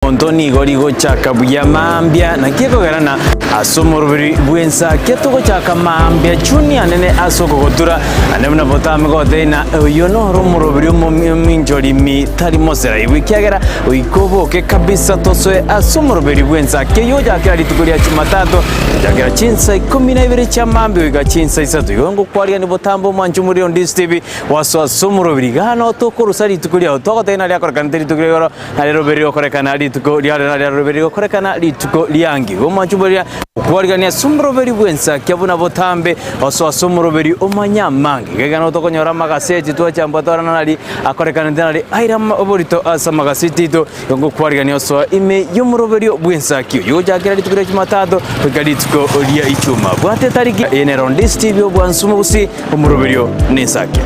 Monto nigo rigochaka buya mambia, naki ekogera na ase omoroberi bw'ensakia togochaka mambia chuni anene ase okogotura, naende buna botame gotebia na oyio noro omoroberi omominchorimi tari moseraigwe, ekiagera goika oboke kabisa tosoe ase omoroberi bw'ensakia oyio ogochakera rituko ria Chumatato, gochakera chinsa ikomi na ibere chia mambia goika chinsa isato. Igo ngokwarigania botambe omwanche omoriri onde Steve gwasoa ase omoroberi igaa noo tokorusa rituko riao togotebia naria akorekanete rituko ria igoro. Na riroberi rigokorekana rituko ria rero, na riroberi rigokorekana rituko riangi. Igo omwancho boria okwarigania ase omoroberi bw'ensakia buna botambe, osoa ase omoroberi omanye amange. Iga iga nabo tokonyora amagaseti twachambwa twarana nari akorekanete nari aire oborito ase amagaseti aito. Igo ngokwarigania osoa ime y'omoroberio bw'ensakia oyio gochakera rituko ria Jumatatu goika rituko ria Ichuma. Bwata etariki eye nero Ndisi TV obwansu mogusi omoroberio n'ensakia.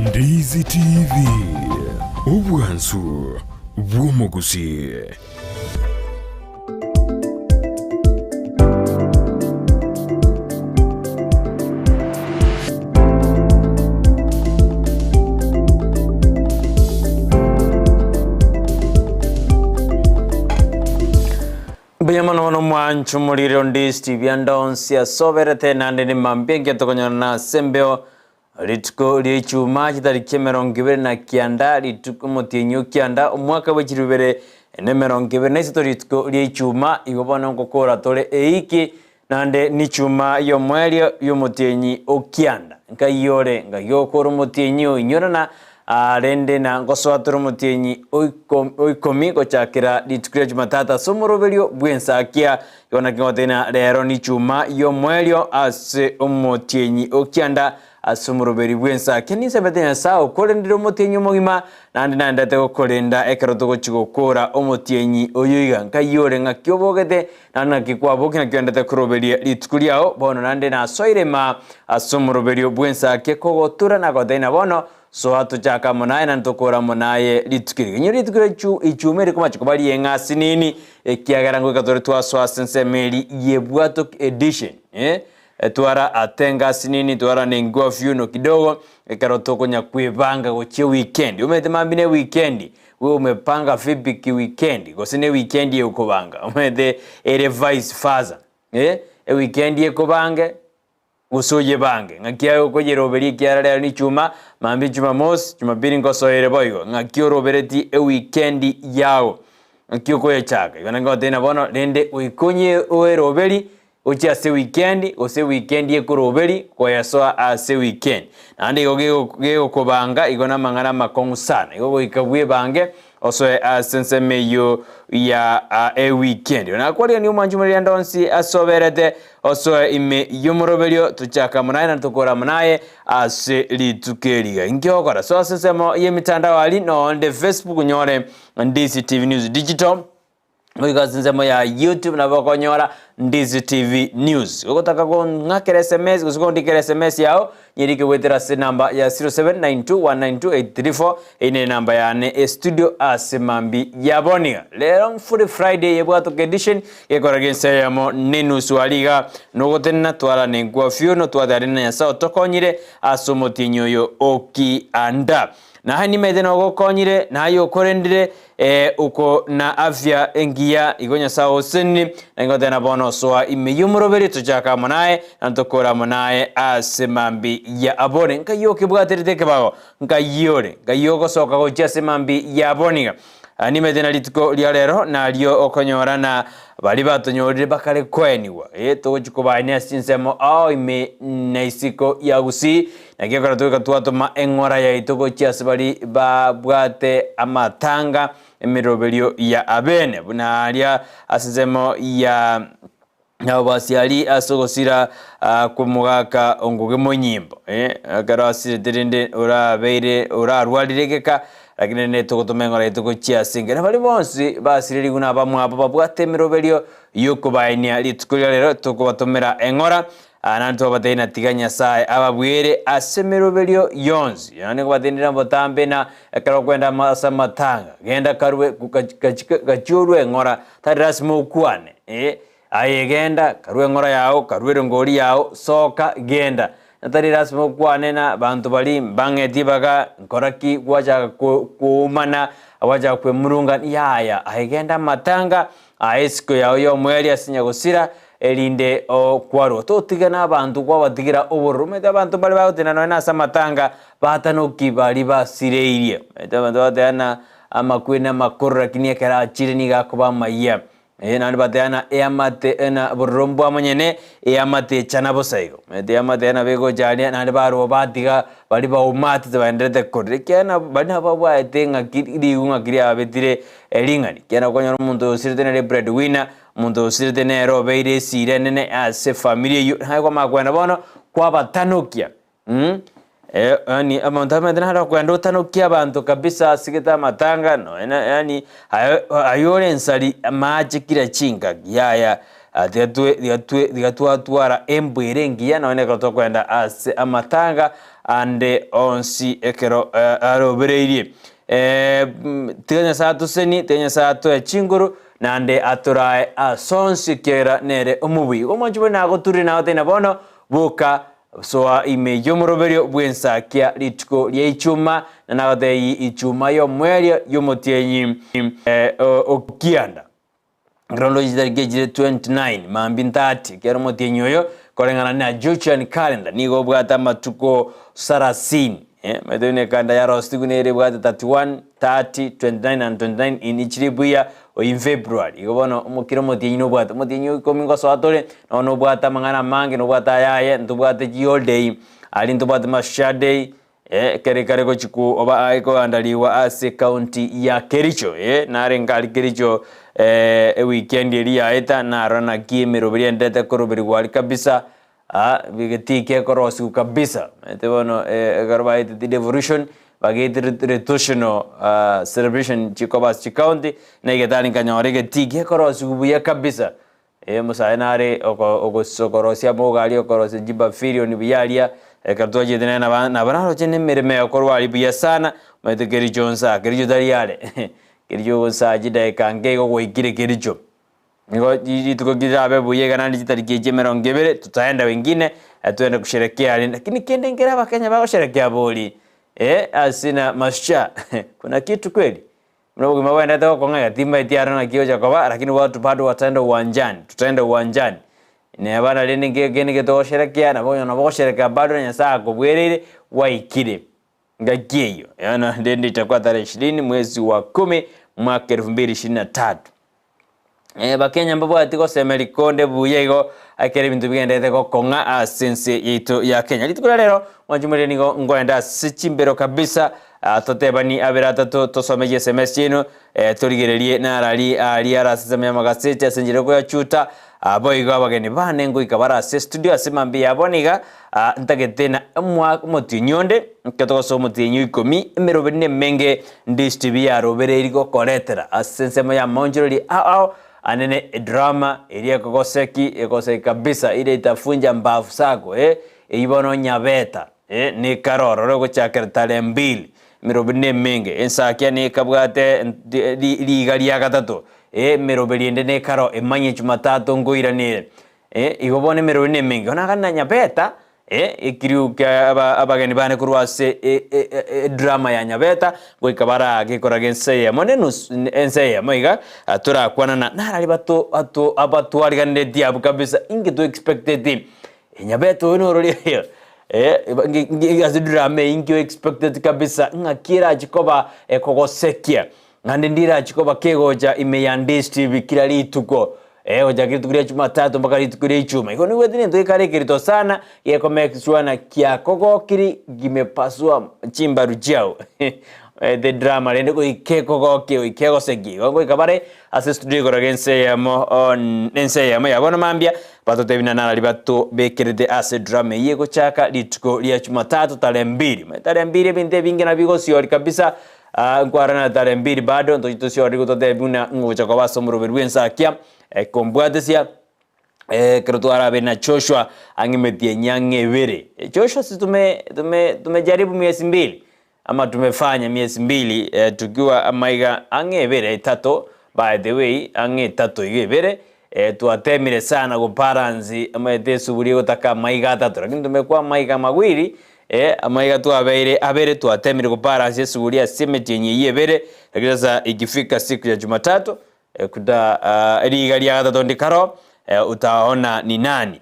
Ndizi TV, obwansu bw'omogusii. Mbuya mono mono mwancho morire onde Steve ande onsi asoberete naende ne mambia engiya tokonyorana ase embeo Rituko ria Ichuma chitariki emerongo ebere na kianda, rituko omotienyi o kianda, omwaka bwe chilifu ibere na emerongo ebere na isato, rituko ria Ichuma, igo bono ngokora tore eiki, naende n'ichuma y'omoerio y'omotienyi o kianda. Nkai ore, nkai ogokora omotienyi o inyorana, aa rende na ngosoa tore omotienyi o iko o ikomi gochakera rituko ria Jumatatu ase omoroberio bw'ensakia. Igo naki ngotebia ng'a rero n'ichuma y'omoerio ase omotienyi o kianda ase omoroberi bw'ensakia. Ninsabete Nyasae okorendire omotienyi omogima, naende naendete gokorenda ekero togochia gokora omotienyi oyo iga. Nkai ore ng'aki obogete, naende naki kwabokia naki oendete koroberia rituko riao, bono naende nasoire imaa ase omoroberio bw'ensakia kogotura nagotebia ng'a bono Soa tochake amo naye naende tokore amo naye rituko eri. Inyora rituko ria Ijumaa eri komache koba ri'eng'asi nini, ekiagera ngoika tore twasoa ase ensemo eri y'Ebwato Edition, eh, twara ate engasi nini, twara na engua viuno kidogo, ekero tokonya kwebanga gochia ewikendi. Omanyete mambia na ewikendi, we umepanga vipi kiwikendi, gose na ewikendi egokobanga, omanyete ere vice versa, eh, ewikendi ekobange. Gose oyebange, ng'aki aye okoyeroberia ekiagera rero nichuma, mambia Jumamosi, Jumapili nkosoere boigo, ng'aki oroberetie ewikendi yao, ng'aki okoyechaka. Igo naki ngotebia bono, rende goika onye oeroberi gochia ase ewikendi, gose ewikendi ekoroberi koyesoa ase ewikendi. Naende igo gegokobanga igo namang'ana amakong'u sana, igo goika bwebange Osoe ase ensemo eyio ya ewikendi. Nakwarigania omwanchi omoriri ande onsi ase oberete, osoe ime y'omoroberio, tochake amo naye naende tokore amo naye ase rituko eri iga. Inki ogokora? Soa ase ensemo y'emitandao aria, nonde Facebook onyore Ndisi TV News Digital, Goika ase ensemo ya YouTube nabo okonyora Ndizi TV News. Ogotaka kong'akera SMS gose kondikera SMS yao, nyerike goetera ase enamba ya 0792192834 eyio nere enamba yane estudio ase mambi ya boniga. Rero mfuri Friday yebwatoka edition gekora gense eyemo nenusu aria iga nogotenena twarane enkwa fiono twatare na Nyasae otokonyire ase omotienyi oyo okianda. Naye nimanyete nogokonyire, naye okorendire, ee, uko na afya engiya, igo Nyasae ogoseseniri, na ingoteba na bono osoa ime y'omoroberi, tochake amo naye, na ntokore amo naye ase mambi ya abone. Nkai okebwaterete ekebago? Nkai ore? Nkai ogosoka gochia ase mambi ya abone iga? Ah, nimanyete na rituko ria rero nario okonyora na baria batonyorire bakare koenigwa. Ee, togochia kobaenia ase chinsemo ao ime na isiko ya Gusii, Naki ekero togoika twatoma eng'ora yaito gochia ase baria babwate amatanga emeroberio ya abene, buna aria ase ensemo ya Nyabobasi ase ogosira kw'omogaka o Ngugi Monyimbo. Ekero asirete rende orabeire orarwarire egeka, lakini rende togotoma eng'ora yaito gochia ase engencho. Na baria bonsi basirerigwe na abamwabo babwate emeroberio y'okobaenia rituko ria rero, tokobatomera eng'ora. Naende twabatebi na tiga Nyasae ababwere ase emeroberio yonsi. Yaani nkobatenenera botambe na ekero okwenda ase amatanga, genda karue gachia orue eng'ora, tari lasima okwane, eh. Aye genda, karue eng'ora yao, karue erongori yao, soka, genda. Na tari lasima okwane na abanto baria mbang'etie baga nkora ki gwachaka koumana, gwachaka kwemurungania, yaya, aye genda amatanga, aye esiko yao y'omoerio ase nyagosira, erinde okwarwa. Totiga na abanto kwabatigira obororo. Omanyete abanto mbare bagotenda nonya na ase amatanga, batanoki baria basireirie. Omanyete abanto bagoteba ng'a amakweri namakoro lakini ekero achire nigo akoba amayia. Ee, naende bateba ng'a eamate na bororo mbwa monyene, eamate echana bosa igo. Omanyete eamate eye nabo egocha aria naende barwa batiga baria baumatete baenderete korera, ekiagera nabo baria nabo babwaete ng'aki rigu ng'aki riababetire ring'ani. Ekiagera okonyora omonto oyo osirete nere bread winner, omonto osirete nere obeire esira enene ase efamiri eyio, naye kwamanya kogenda bono kwabatanokia mh, yaani omonto omanyete naro okogenda otanokie abanto kabisa asigete amatanga nonya na yaani aye aye ore ensari amache kira chingaki yaya tiga twe tiga twe tiga twatwara embwa ere engiya nonya na ekero tokogenda ase amatanga ande onsi ekero arobereirie. Tiga Nyasaye atosenie, tiga Nyasaye atoe chinguru, Naende atorae ase onsi ekiagera nere omobui. Igo omwanchi bore nagoturire nagotebia na bono, boka, soa ime y'omoroberio bw'ensakia rituko ria ichuma, na nagotebia ichuma y'omoerio y'omotienyi o kianda. Ekero ndoche chitariki echire 29 mambia 30, ekiagera omotienyi oyo koreng'ana na Julian calendar nigo obwate amatuko sarasini. Omanyete buna ekanda yarositigwe nere ebwate 31, 30, 29 and 29 in each leap year or in February. Igo bono kera omotienyi nobwate omotienyi o ikomi ngosoa tore, nonya nobwate amang'ana amange, nobwate ayaye, ntobwate chiholiday, aria ntobwate mashujaa day, ekere kare gochi ku oba aye koandaliwa ase ecounty ya Kericho, narenge aria Kericho eweekend eria yaeta, narora naki emeroberi endete koroberigwa aria kabisa. Aa getii kekorosiwa kabisa, omanyete bono ekero baetete devolution, bagete rotational celebration chikoba ase chicounty, na egetari nkanyora egetii gekorosiwa buya kabisa, omosae nare oko okorosia amauga aria, okorosia chipavilion buya aria, ekero twachete nere naba nabo naroche na emeremo egokorwa aria buya sana, omanyete kericho nsa, kericho tari are, kericho nsa chidakika nke igo gwaikire kericho. Nigo rituko rirabe buya iga naende chitariki echi emerongo ebere, tutaenda wengine, twende kusherekea rende. Lakini kende nkere abakenya bagosherekea bori, eh, ase na mashujaa kuna kitu kweli? Buna obogima bwaendete gokong'a iga timbaeti aro naki ocha koba, lakini watu bado wataenda uwanjani, tutaenda uwanjani. Neba na rende nge kende getogosherekea, nabo onye nabo ogosherekea bado na Nyasaye akobwereire, gwaikire. Ngaki eyio, yaani rende itakuwa tarehe ishirini mwezi wa kumi mwaka elfu mbili ishirini na tatu. Bakenya mbabwati gosemeria konde buya igo ekero ebinto bigenderete gokong'a ase ense yaito ya Kenya. Rituko ria rero mwanche moria nigo nkoenda ase chimbero kabisa totebani abere atato tosome chiSMS chiaino torigererie narari aria are ase ensemo y'amagaseti ase enchera yokoyachuta boigo abageni bane ngoika bare ase estudio ase mambia ya bono iga ntagete na omotienyi onde ekero togosoa omotienyi o ikomi emeroberi nemenge Ndistv yarobereirie gokoretera ase ensemo y'amaonchoreri ao ao anene edrama eria ekogoseki egoseki kabisa ile itafunja mbafu zako eh eyio bono nyabeta eh nekare ororo gochakera tarehe mbili emeroberi nemenge ensakia nekabwate riga ria gatato eh emeroberi ende nekaro emanye jumatatu nkoiranere eh igo bono emeroberi nemenge bono agana nyabeta Ekiriu kia abageni bane korwa ase edrama ya Nyabeta goika baragekora gense eyemo nenusu ense eyemo iga torakwanana narari bato bato abatwariganeretie abwo kabisa inki to expecteti Nyabeta oyo norori ase edrama eye inki o expecteti kabisa ng'aki erachi koba ekogosekia Naende ndirache koba kegocha ime ya Ndistv kera rituko, eh, gochaka rituko ria Jumatatu mpaka rituko ria Ijumaa. Igo nigo egento gekare ekerito sana, gekomake sure ng'a kiakogokiri kimepasua chimbaru chiao. The drama rende goika ekogokia, goika egosekia. Igo goika bare ase estudio igoro iga ense eyemo on ense eyemo ya bono mambia, batotebie buna narari batobekerete ase edrama eyio egochaka rituko ria Jumatatu tarehe mbiri. Omanyete tarehe mbiri ebinto ebinge nabio bigosiori kabisa. Aa, nkwarana tarehe mbiri bado, ntoche tosiorire gototebia buna ngocha koba ase omoroberi bw'ensakia, ekombwatesia. Ekero twarabe na Joshua ang'e emetienyi ang'e ebere. Joshua si tume tume tumejaribu miezi mbili ama tumefanya miezi mbili eh, tukiwa amaiga ang'e ebere etato by the way ang'e etato iga ebere eh, twatemire sana gobalance amaete esuguri egotaka amaiga atato lakini tumekuwa amaiga mawili eh, amaiga twabeire abere twatemire gobalance esuguri ase emetienyi eyio ebere lakini sasa ikifika siku ya jumatatu Ekuda riiga ria gatato ndikaro, utaona ni nani.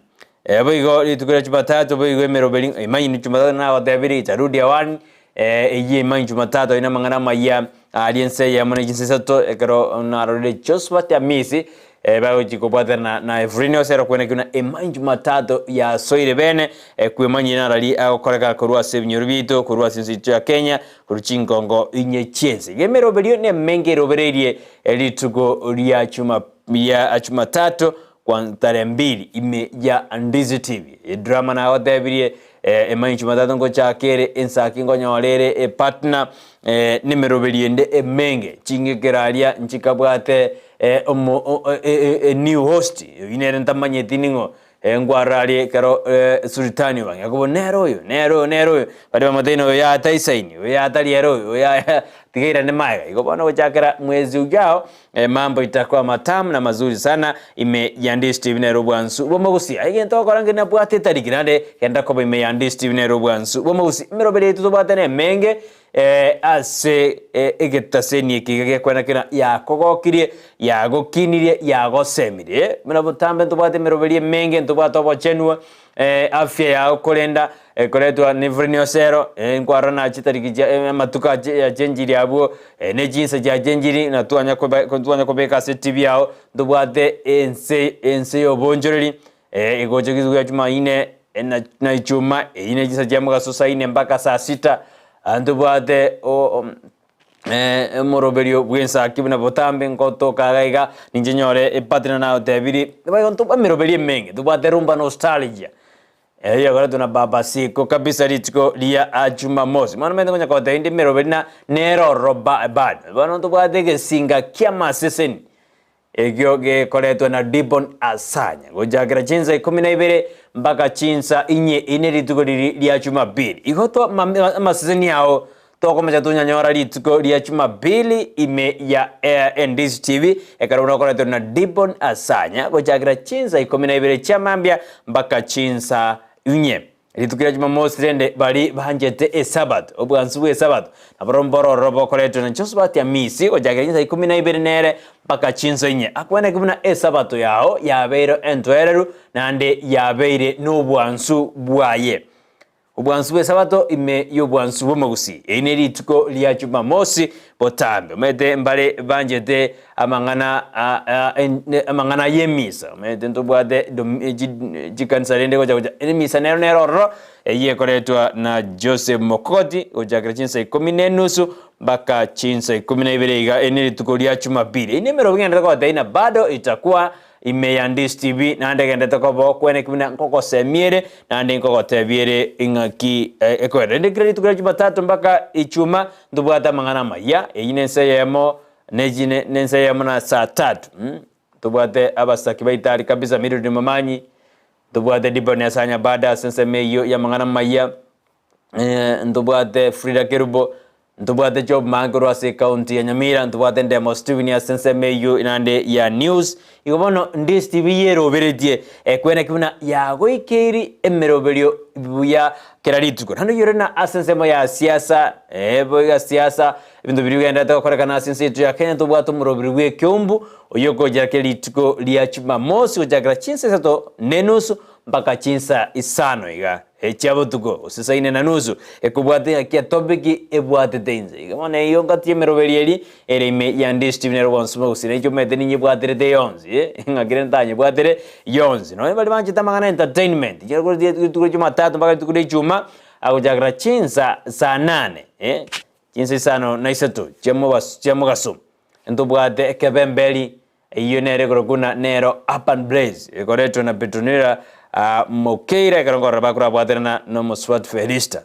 Boigo rituko ria Jumatatu boigo emeroberi imanyini Jumatatu nagotebirie itarudi hewani eyio imanyini Jumatatu aye namang'ana amayia aria ense eyemo ne chinsa isato ekero narorire Josphat Amisi bagochia kobwatana na Evelyn ase ere okwenekio buna imanyini Jumatatu yasoire bene kwemanyia narari agokoreka korwa ase ebinyoro biaito korwa ase ense yaito ya Kenya korwa chingongo inye chiense. Iga emeroberio nemenge erobereirie Rituko ria chuma ria Jumatatu kwa tarehe mbili ime ya Ndizi TV. Edrama nagotebirie eh, emanyi Jumatatu ngochaka ere ensaki nkonyora ere epartner eh, nemeroberio ende emenge ching'ekero aria nchikabwate eh, omo o- e- e- e new host oyio nere ntamanyeti ning'o Engwaro aria ekero Sultani obang'ea kobo nere oyo, nere oyo, nere oyo, baria bamoteine oyo yataisaini, oyo yatari ere oyo, oyo yaya tiga airane magega. Igo bono gochakera mwezi ujao mambo itakuwa matamu na mazuri sana ime ya Ndizi TV nere obwansu bw'omogusi. Aye egento ogokora nge nabwate etariki naende genda koba ime ya Ndizi TV nere obwansu bw'omogusi. Emeroberi yaito tobwate nemenge ase egetaseni eke iga gekwena kera yakogokirie, yagokinirie, yagosemirie. Buna botambe ntobwate emeroberi emenge, ntobwate obochenwa, afya yao korenda ekoretwa ne Osero, nkwarora na chitariki chia amatuko achenchiri abwo, ne chinsa chiachenchiri na twanya koba twanya kobeka ase etibi yao, ntobwate ense ense ya obonchoreri, egocha rituko ria jumaine na ichuma, eyio ne chinsa chia mogaso saa ine mpaka saa sita. Ntobwate omoroberio bw'ensaki buna botambe ngotoka iga iga, ninche nyore epartner nagotebirie, boigo ntobwate emeroberio emenge, tobwate rumba nostalgia, eyio egoretwa na baba siko kabisa rituko ria jumamosi. Bono omanyete nkonya kogotebia inde emeroberi na nere ororo bado. Bono ntobwate egesinga kia amaseseni. Ekio gekoretwa na Dibon Asanya, gochakera chinsa ikomi na ibere mpaka chinsa inye ine rituko riria ria Jumapili. Igo to amaseseni ao tokomecha tonyanyora rituko ria Jumapili ime ya NDC TV ekero buna okoretwa na Dibon Asanya gochakera chinsa ikomi na ibere chia mambia mpaka chinsa inye. Rituko ria Jumamosi rende baria banchete Esabato, obwansu bw'Esabato, nabarobwo mbororo bokoretwa na Josephat Amisi gochakera chinsa ikomi na ibere nere mpaka chinsa inye. Akwaneke buna Esabato yao yabeire entwereru naende yabeire nobwansu bwaye. Obwansu bw'Esabato ime y'obwansu bw'omogusii. Eri nerituko ria Jumamosi botambe. Omanyete mbare banchete amang'ana amang'ana y'emisa, omanyete ntobwate chikanisa rende gocha gocha emisa nero nere ororo, eyio ekoretwa na Joseph Mokogoti gochakera chinsa ikomi na enusu mpaka chinsa ikomi na ibere iga, eri nerituko ria Jumapili. Eyio nemerobo ngenderete kogotebia ng'a bado itakuwa ime ya Ndisi TV, naende egenderete koba okweneki buna nkogosemia ere, naende nkogotebia ere ing'aki ekoenda. Rende kera rituko ria Jumatatu mpaka Ichuma ntobwate amang'ana amaya, eyio nense eyemo Nensa eyemo na saa tatu ntobwate abasaki baito aria kabisa Mildred Momanyi, ntobwate Dibon Asanya Bada ase ensemo eyio y'amang'ana amaya, ntobwate Frida Kerubo, ntobwate Job Mange korwa ase ecounty ya Nyamira, ntobwate Ndemo Stephen ase ensemo eyio naende ya news. Igo bono Ndisi TV yeroberetie ekweneki buna yagoikeiri emeroberio buya kera rituko. Naende oyore na ase ensemo ya siasa, boigo siasa Ebinto biria bigendererete gokorekana ase ense yaito ya Kenya ntobwate omoroberi bw'ekeumbu oyio okochera kera rituko ria Jumamosi gochakera chinsa isato na enusu mpaka chinsa isano iga chia botuko gose saa ine na nusu ekobwate ng'a kia topic ebwatete inse. Iga bono eyio ngati emeroberi eri ere ime ya Ndisi TV nero bonsi mogusii na inche omanyete ninyebwaterete yonsi ng'aki rende ntanyebwatere yonsi. Nonye baria banchete amang'ana entertainment rituko ria Jumatatu mpaka rituko ria Ijumaa agochakera chinsa saa nane. Chinsa isano na isato chia mogaso ntobwate ekebemberi, eyio nere ekorokwa buna nero Urban Blaze, ekoretwa na Petronila Mokeira ekero nkorora bakorabwaterana na omosubati Felista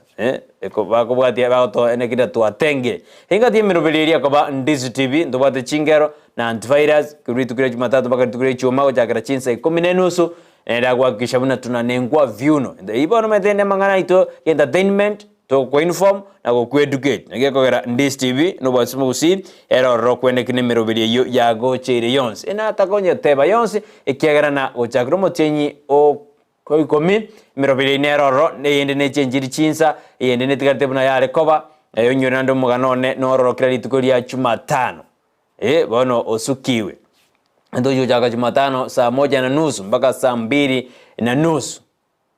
bakobwatia bagotoenekia twatengire. Engaki y'emeroberi eria ekoba Ndizi TV ntobwate chingero na antivirus korwa rituko ria Jumatatu mpaka rituko ria Ijumaa gochakera chinsa ikomi na enusu. Nere agohakikisha buna tunanengwa viuno. Eyio bono omanyete rende amang'ana aito ya entertainment, togokoinform na gokoeducate. Naki gekogera Ndisi TV na obwansu bogusii ere ororo okweneki na emeroberi eyio yagocheire yonsi. Enatakonya teba yonsi ekiagera na gochakera omotienyi o ikomi emeroberi eyio nere ororo na eyende nechenchiri chinsa, eyende netigarete buna yare koba, naye onyore naende omogano one nororo kera rituko ria Jumatano. Eh, bono osukiwe. Tochi gochaka Jumatano saa moja na nusu mpaka saa mbili na nusu.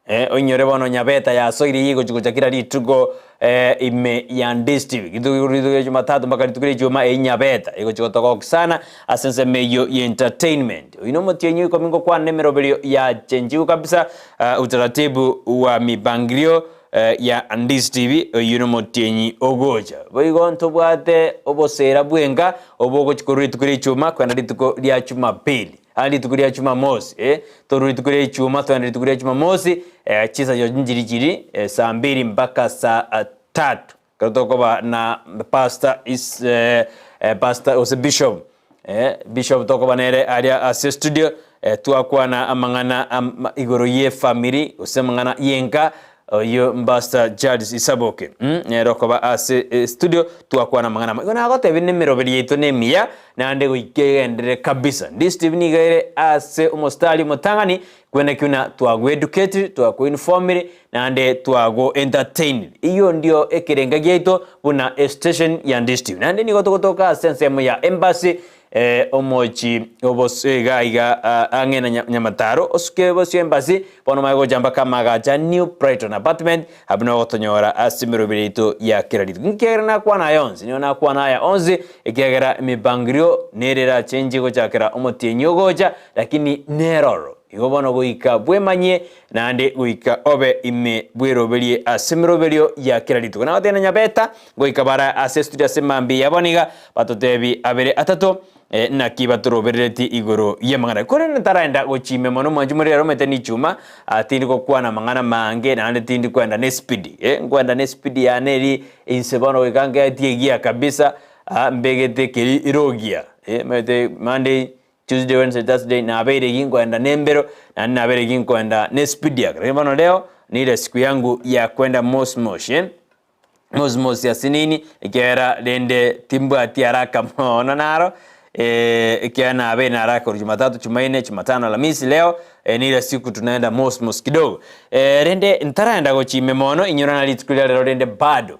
Eh, oinyore bono Nyabeta yasoire eyio egochi gocha kera rituko eh, ime ya district. Rituko rituko ria Jumatatu mpaka rituko ria Ijumaa eyio Nyabeta egochi gotogokia sana ase ensemo eyio ya entertainment. Oyio na omotienyi o ikomi ngokwana na emeroberio ya chenjigu kabisa, uh, utaratibu wa mipangilio ya Ndisi TV, oyio nomotienyi ogocha. Boigo ntobwate oboseera bw'enka obogochia korwa rituko ria Ichuma kwenda rituko ria Chumapili, aa rituko ria Chumamosi, eh, torwe rituko ria Ichuma twende rituko ria Chumamosi, eh, chinsa chiacho nchiri chiri eh, saa mbiri mpaka saa tatu. Ekero tokoba na pastor is eh, eh, pastor gose bishop eh, bishop tokoba nere aria ase studio eh, twakwana amang'ana am, igoro y'efamiri gose amang'ana y'enka oyio Pastor Charles Isaboke mm, nere okoba ase eh, studio twakwana amang'ana ama. Igo nagotebia nemeroberi yaito nemiya naende goika egenderere kabisa. Ndisi TV nigo ere ase omostari omotang'ani Kweneki buna twagoeducatire, twakoinformire, naende twagoentertainire. Eyio ndio ekerenga giaito buna estation ya district. Naende nigo togotoka ase ensemo ya embassy eh, omochi obos iga iga ah, ang'e na Nyamataro osuke bosio embassy bono omanye gocha mpaka amagacha New Brighton Apartment abwo nigo ogotonyora ase emeroberi yaito ya kera rituko. Ekiagera nakwana aya onsi, nigo nakwana aya onsi ekiagera emepangilio nere erachenche gochakera omotienyi ogocha Lakini neroro, igo bono goika bwemanyie, naende goika obe ime bweroberie ase emeroberio ya kera rituko. Nagotebia na Nyabeta, goika bare ase estudio ase mambia yabo niga batotebi abere atato, eh, naki batoroberereti igoro y'amang'ana. Korende ntaraenda gochia ime mono mwanche more rero omanyete nichuma, ah, tindi gokwana amang'ana mange naende tindi kwenda nespeed, eh, nkwenda nespeed yane eri inse bono goika ngetie egear kabisa, ah, mbegete keri irogia, eh, omanyete Monday Tuesday, Wednesday, Thursday nabeire ginkoenda nembero naende nabeire ginkoenda ne speed yake lakini bono leo ni ile siku yangu ya kwenda mosmos eh? Mosmos asinini ekiagera rende timbwati haraka mono naro eh, ekiagera nabeire naraka korwa Jumatatu, Jumanne, Jumatano, Alhamisi leo eh, ni ile siku tunaenda mosmos kidogo eh, rende ntaraenda gochia ime mono inyora na rituko riria rero rende bado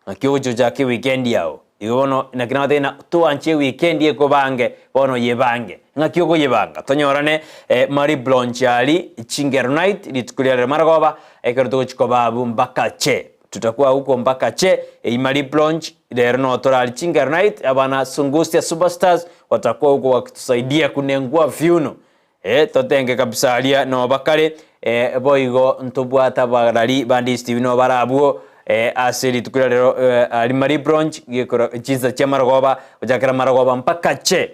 Naki ogochia ochake ewikendi yao? Igo bono naki nagotebi ng'a toanche ewikendi ekobange, bono yebange. Ng'aki okoyebanga? Tonyorane Marie Blanche aria Chingero night, rituko ria rero marogoba, ekero togochia koba abwo mpaka che. Tutakuwa huko mpaka che, eyio Marie Blanche, rero noo tore aria Chingero night, abana Sungusia Superstars watakuwa huko wakitusaidia kunengua viuno. Eh, totenge kabisa aria noo bakare, eh, boigo ntobwate abarari bande Steve noo bare abwo, eh, ase rituko ria rero eh, aria Marie Blanche gekora chinsa chia marogoba gochakera marogoba mpaka che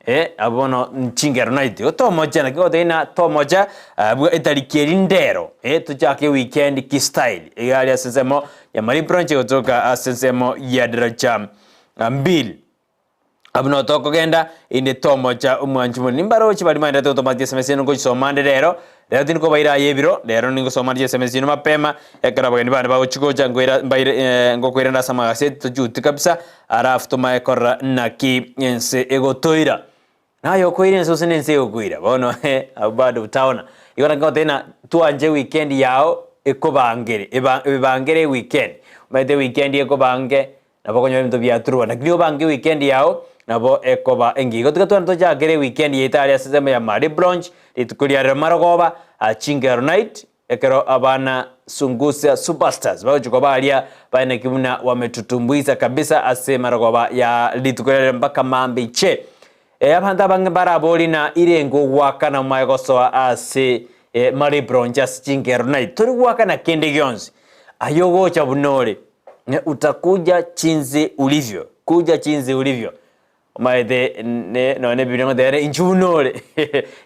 eh, abwo bono nchingero night. Igo tomocha naki gotebia ng'a tomocha abwo etariki eri ndero eh, tochake weekend kistyle iga aria ase ensemo ya Marie Blanche gotoka ase ensemo ya daraja mbili. Abwo noo tokogenda, inde tomocha omwanchi mono. Nimbaroche baria maenderete gotoma chieseme chiaino ngochisoma ande rero, rero tindi kobaira aye ebiro, rero ningosoma ande chieseme chiaino mapema, ekero abageni bane bagochia gocha nkoira mbaire eh, ngokoirana ase amagaseti tochuti kabisa, alafu tomaye korora naki ense egotoira. Naye okoira ense gose nense egokoira? Bono abwo bado utaona. Igo naki ngotebia ng'a twanche weekend yao ekobangere, eba ebangere eweekend. Omanyete weekend ekobange, nabo okonyora ebinto biaturwa. Lakini obange weekend yao, nabo ekoba engiya. Igo tiga twende tochakere eweekend yaito aria ase ensemo ya Marie Blanche, rituko ria rero marogoba, chingero night, Ekero abana Sungusia Superstars bagochia koba aria, baeneki buna wametutumbuiza kabisa ase marogoba ya rituko riarero mpaka mambia che. Eh, abanto abange mbaraborie na irenge ogoakana omaye gosoa ase eh, Marie Blanche ase chingero night. Tori goakana kende gionsi. Aye ogocha buna ore. Ne utakuja chinsi ulivyo. Kuja chinsi ulivyo. Omanyete ne nonye na Ebibilia ngoteba ere inchuo buna ore,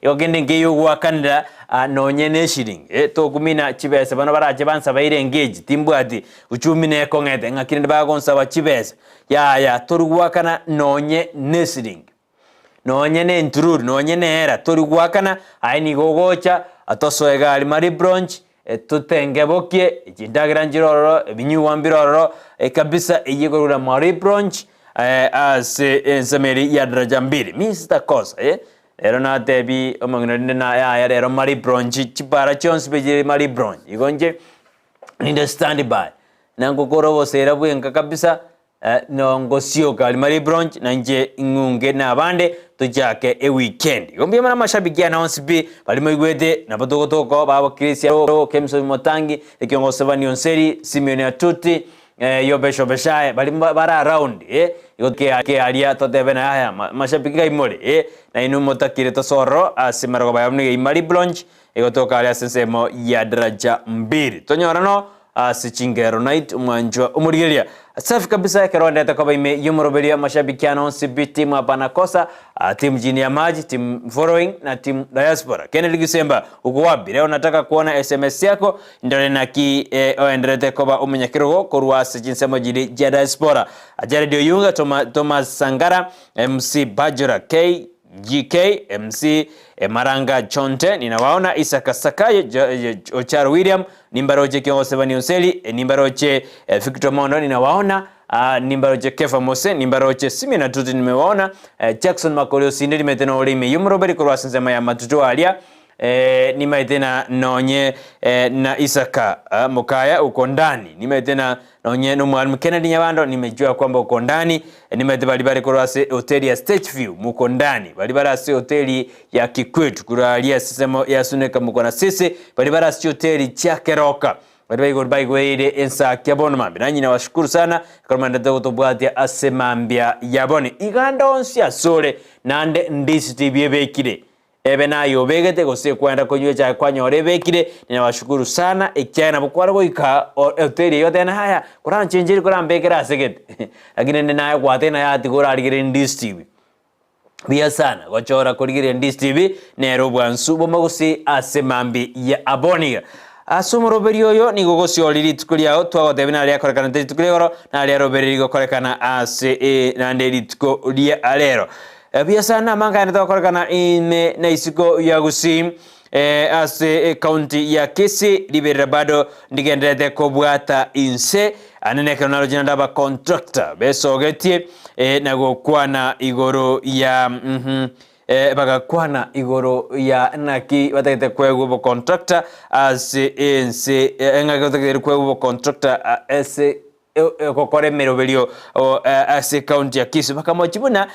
igo kende nkeiyo ogoakanera ah nonye na eshiringi, eh tokumina chibesa bono barache bansabaire engage timbwati, uchumi nekong'ete ng'aki rende bagonsaba chibesa, yaya tori goakana nonye na eshiringi, nonye na entururu, nonye na era tori goakana, aye nigo ogocha. Tosoe gari Marie Blanche, totenge bokie, chindagera nchire ororo, ebinyugwa mbire ororo, kabisa eyio ekorwa Marie Blanche ase ensemo eria ya Daraja Mbili. Mi sitakosa eh. Rero natebi omong'ina rinde na yaya rero Marie Blanche, chipara chionsi pi chire Marie Blanche. Igo inche ninde stand by, na ngokora obosera bwenka kabisa Nongosioka aria Marie Blanche na inche ing'unge na abande tochake eweekend. Igo mbuya mono amashabiki ane onsi pi baria moigwete nabo togotoka oo babo Chris Aro, Kemson Motangi, Ekiongoso Sevani Onseri, Simeon Atuti, Yobesh Obeshaye baria bare around eh, igo ke aria totebe na yaya mashabiki ngai more eh, nainwe motakire tosoe ororo ase marogoba yabo niga Marie Blanche egotoka aria ase ensemo ya Daraja Mbili. Tonyorano Ase chingero night omwanchwa omorigereria. Safi kabisa ekero ondete koba ime y'omoroberio amashabiki ane onsi pi team hapana kosa, team chini ya maji, team following na team diaspora. Kennedy Gisemba uko wapi? Leo nataka kuona sms yako ndore naki eh, oenderete koba omonyakerogo korwa ase chinsemo chiri chia diaspora. Jared Oyunga, Toma, Thomas Sangara, MC Bajora K GK, MC Maranga Chonte, ninawaona Isaka Sakayo, Ocharo William, nimbaroche Kiongozi Sevani Onseli, nimbaroche Victor Mondo, ninawaona nimbaroche Kefa Mose, nimbaroche Simeon Atuti, nimewaona Jackson Makori Osinde, nimete nore ime y'omoroberi korwa ase ensemo ya matutu aria nimaete na nonye na Isaka Mokaya uko ndani, nimaete na Nonye nomwalimu Kennedy Nyabando nimejua kwamba uko ndani, nimanyete baria bare korwa ase hoteli ya Stage View muko ndani, baria bare ase hoteli ya Kikwetu korwa aria ase ensemo ya Suneka muko na sese, baria bare ase chihoteli chia Keroka, baria baigoro baigwereire ensakia bono mambia. Nanyi nawashukuru sana ekero mwenderete gotobwatia ase mambia ya bono. Iga ande onsi asore naende ndisi TV ebekire. Ebe naye obegete, gose kwenda konywa echae kwanyora ebekire, ninabashukuru sana, ekiagera nabo kware goika hoteli eyio otebe haya, koranchencherie korambekere ase gete, lakini rende naye gwatebire naye atiga orarigererie ndisitigwe. Buya sana, gochora korigereria ndisitigwe nere obwansu bw'omogusii ase mambia ya aboniga. Ase omoroberio oyo nigo ogosioria rituko riao, twagotebia nare riakorekanete rituko ria igoro, nare riarobereiri gokorekana ase naende rituko ria rero. Buya sana amang'ana togokorekana ime na isiko ya Gusii ase ecounty ya Kisii riberera bado ndigendererete kobwata inse ande nekero naroche naende abacontractor besogetie na gokwana igoro ya bagakwana igoro ya naki batagete koegwa obocontractor ase ense ng'aki batagete koegwa obocontractor ase gokora emeroberio ase ecounty ya Kisii. Bakamochia buna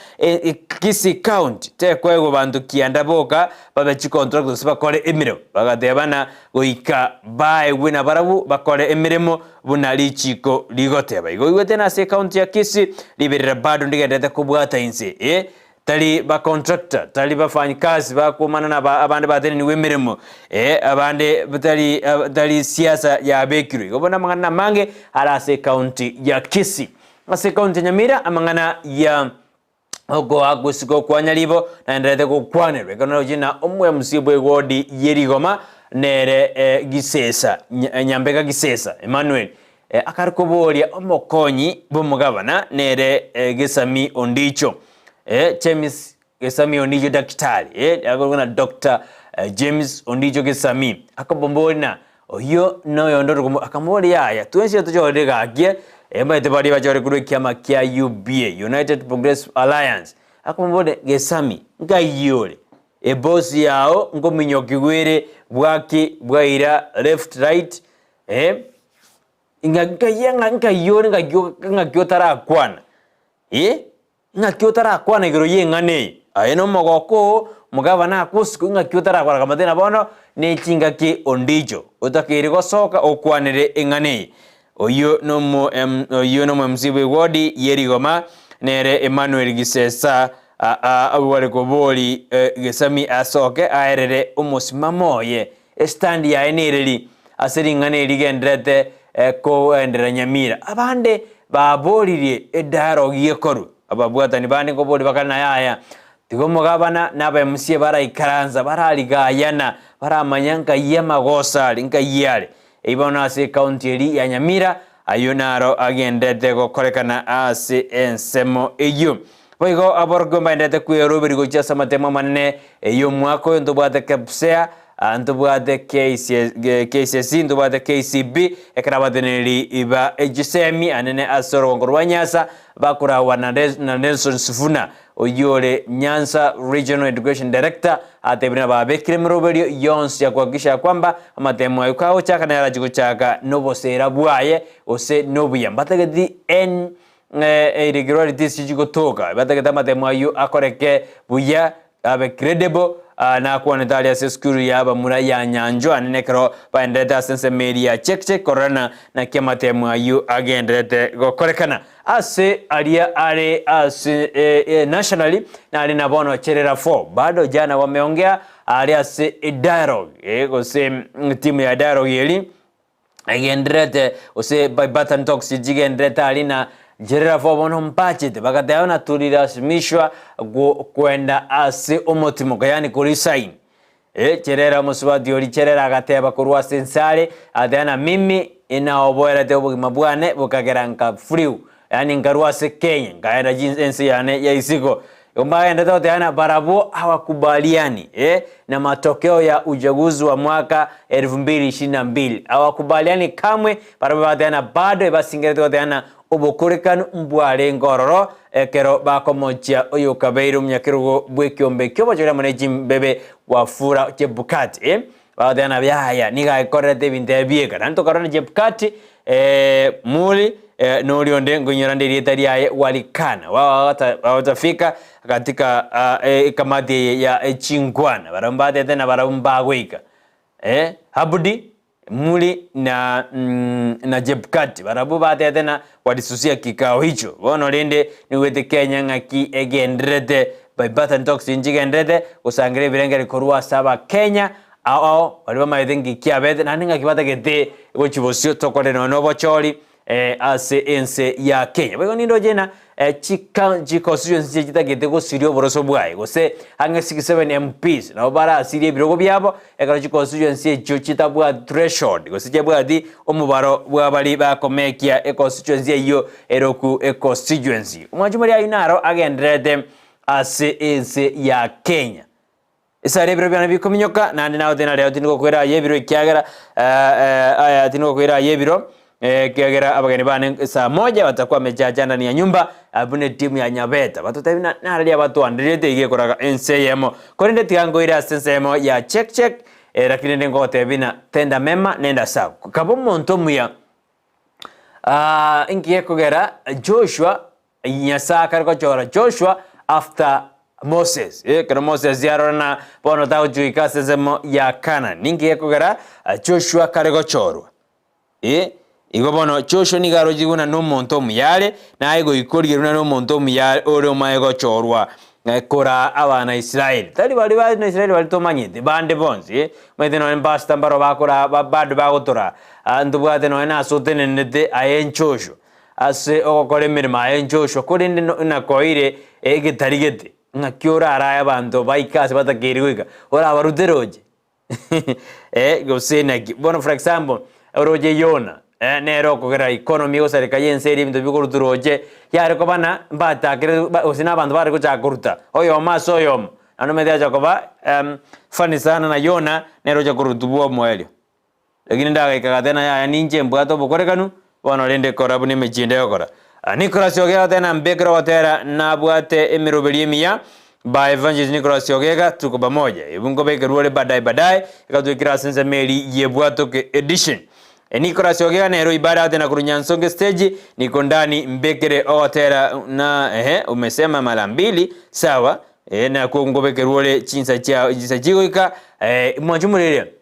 Kisii county tekoegwa banto kianda boka babe chicontractor gose bakore emeremo. Bagateba buna goika baegwe nabarabwo bakore emeremo buna richiko rigoteba. Igo oigwete nase ecounty ya Kisii riberera bado ndigenderete kobwata inse. Tari bacontractor, tari bafanyikazi bakwomana na abande batenenigwe emeremo, ee, abande tari tari siasa yabekirwe. Igo bono amang'ana namange are ase ecounty ya Kisii. Ase ecounty ya Nyamira amang'ana ya okoa isiko kwa Nyaribo naenderete gokwanerwa. Ekero naroche na omo MC bwe eward ye Rigoma nere Gisesa, Nyambega Gisesa Emmanuel, akare koboria omokonyi bw'omogabana nere Gesami Ondicho. James Gesami Ondicho Daktari, akorokwa na Doctor James Ondicho Gesami, akomoboria na oyio noyonde ore akamoboria yaya twensi tochorire gaki omanyete baria bachore korwa ekiama kia UPA, United Progressive Alliance, akomoboria Gesami nkai ore? Ebosi yao nkominyokigwa ere bwaki bwaira left right ng'a nkai ore ng'aki otarakwana. Ng'aki otarakwana igoro y'eng'ana eye? Aye nomogoko oo, omogabana akosiko, ng'aki otarakwana? Akamotebia, Na bono nechingaki ondicho otakeire gosoka okwanere eng'ana eye. Oyio nomo oyio nomo MC bw'ewodi ye rigoma, nere Emmanuel Gisesa, abwo bare kobori Gesami asoke aerere omosimamo oye, estand yaye nereri ase ring'ana eri rigendererete kogenderera Nyamira. Abande baboririe edialogue ekorwe. Ababwatani bande nkoboria bakare na yaya, tiga omogabana na aba MCA baraikaransa, bararigayana, baramanya nkai amagoso are, nkai are. Eyio bono ase ecounty eria ya Nyamira, ayio naro agendererete gokorekana ase ensemo eyio. Boigo aborokigwa mbaendererete kweroberia gochia ase amatemo amanene, eyio omwaka oyo ntobwate KPSEA. Ntobwate KCSE, ntobwate KCB, ekero abateneneri ba echisemi anene ase orogongo rwa Nyasa bakoragwa na Nelson Sifuna oyio ore Nyanza Regional Education Director atebire na babekire emeroberio yonsi ya kuhakikisha ya kwamba amatemo ayo kagochaka nere arache gochaka nobosera bwaye gose nobuya mbatageti en irregularities chigotoka batagete amatemo ayio akoreke buya Abe credible, nakwanete aria ase esukuru ya abamura ya Nyanjwa nene ekero baenderete ase ensemo eria ya Chek Chek kororana naki amatemo ayio agenderete gokorekana. Ase aria are ase nationally nare na bono Cherera 4 bado jana wameongea aria ase edialogue gose timu ya dialogue eri egendererete gose by birth and talks chigendererete aria na Ncherera fo bono mbachete bagateba na turilasimishwa kwenda ase omotimoka yaani koresign eh cherera omosubati oria cherera agateba korwa ase ense are agateba na mimi inaoboerete obogima bwane bokagera nka flew yaani nkarwa ase Kenya nkaenda ense yane ya isiko Igo mbagenderete goteba ng'a barabwo hawakubaliani eh, na matokeo ya uchaguzi wa mwaka elfu mbili ishirini na mbili. Hawakubaliani kamwe, barabwo bagateba ng'a bado ebasingerete goteba ng'a obokorekanu mbwarenge ororo ekero bakomochia oyokabeire omonyakerogo bw'ekiombe ki'obochori amo ne chimbebe Wafula Chebukati eh. Bagateba ng'a yaya, nigo akorete ebinto ebi bieka. Naende tokarora Chebukati eh, Muri eh, noria onde nkoinyora nde erieta riaye Walikana hawatafika katika ah, eh, ekamati eye ya echinkwana barabwo mbatete na barabwo mbagoika eh, Abdi Muri na mm, na Chebukati barabwo batete na walisusia kikao hicho. Bono rende nigoete Kenya ng'aki egendererete by birth and talks nchigendererete gosangereria ebirengererio korwa ase abakenya ao ao baria bamaete nki kiabete naende ng'aki batagete gochia bosio tokore nonya na obochori ase ense ya Kenya. Boigo nindoche ng'a chika chiconstituency chiria chitagete gosiria oboroso bwaye gose ang'e 67 MPs nabo barasirie ebirogo biabo ekero chiconstituency echio chitabwati threshold gose chiabwati omobaro bwa baria bakomekia econstituency eyio eroku econstituency. Omwancho moria ayio naro agendererete ase ense ya Kenya. Esare ebiro biane bikominyoka, naende nagotebi na rero tindi-gokwera aye ebiro ekiagera aya tindi-gokwera aye ebiro ekiagera abageni bane saa moja batakuwa wamechacha ndani ya nyumba buna etimu ya Nyabeta batotebi na nararia batwandererete iga ekoraga ense eyemo korende tiga nkoire ase ensemo ya check check lakini rende ngogotebi na tenda mema nenda sawa kaba omonto omuya inki gekogera Joshua Nyasae akare gochora Joshua after Moses. Ekero Moses arora na bono tagochia goika ase ensemo ya Canaan. Ninki gekogera Joshua kare gochorwa? Eh, igo bono Joshua nigo aroche buna nomonto omuya are, naye goika origereria buna nomonto omuya ore omaye gochorwa koraa abana Israeli. Tari baria bana Israeli baria tomanyete, bande bonsi eh. Omanyete nonye pastor mbaro bakoraa bado bagotoraa, ntobwate nonye nase otenenete aye Joshua. Ase ogokora emeremo aye Joshua, korende nakoeire egetari gete, ng'aki orarae abanto baike ase batakeire goika, orabarutere oche? Eh, gose naki? Bono for example, oroche Yona, eh, nere okogera economy egosareka y'ense eria ebinto bikoruterwa oche, yare koba na mbatakire gose na abanto bare gochaka koruta, oyomo ase oyomo, naende omanyete yacha koba funny sana na Yona nere ocha korutwa bwa omoerio. Lakini ndagaika gati na yaya ninche mbwate obokorekanu, bono rende kora buna emechie ende egokora. Nicholas Ogega goteba nambekere ogotera nabwate emeroberio emiya by Evangelist Nicholas Ogega tuko pamoja. Ebu nkobekerwa ore baadaye baadaye egatwekera ase ensemo eri yebwatoke edition. Nicholas Ogega nere oibare agoteba korwa Nyansonge stage niko ndani mbekere ogotera na ehe umesema mara mbili sawa eh nakwo nkobekerwa ore chinsa chia chinsa chigoika mwanche morere.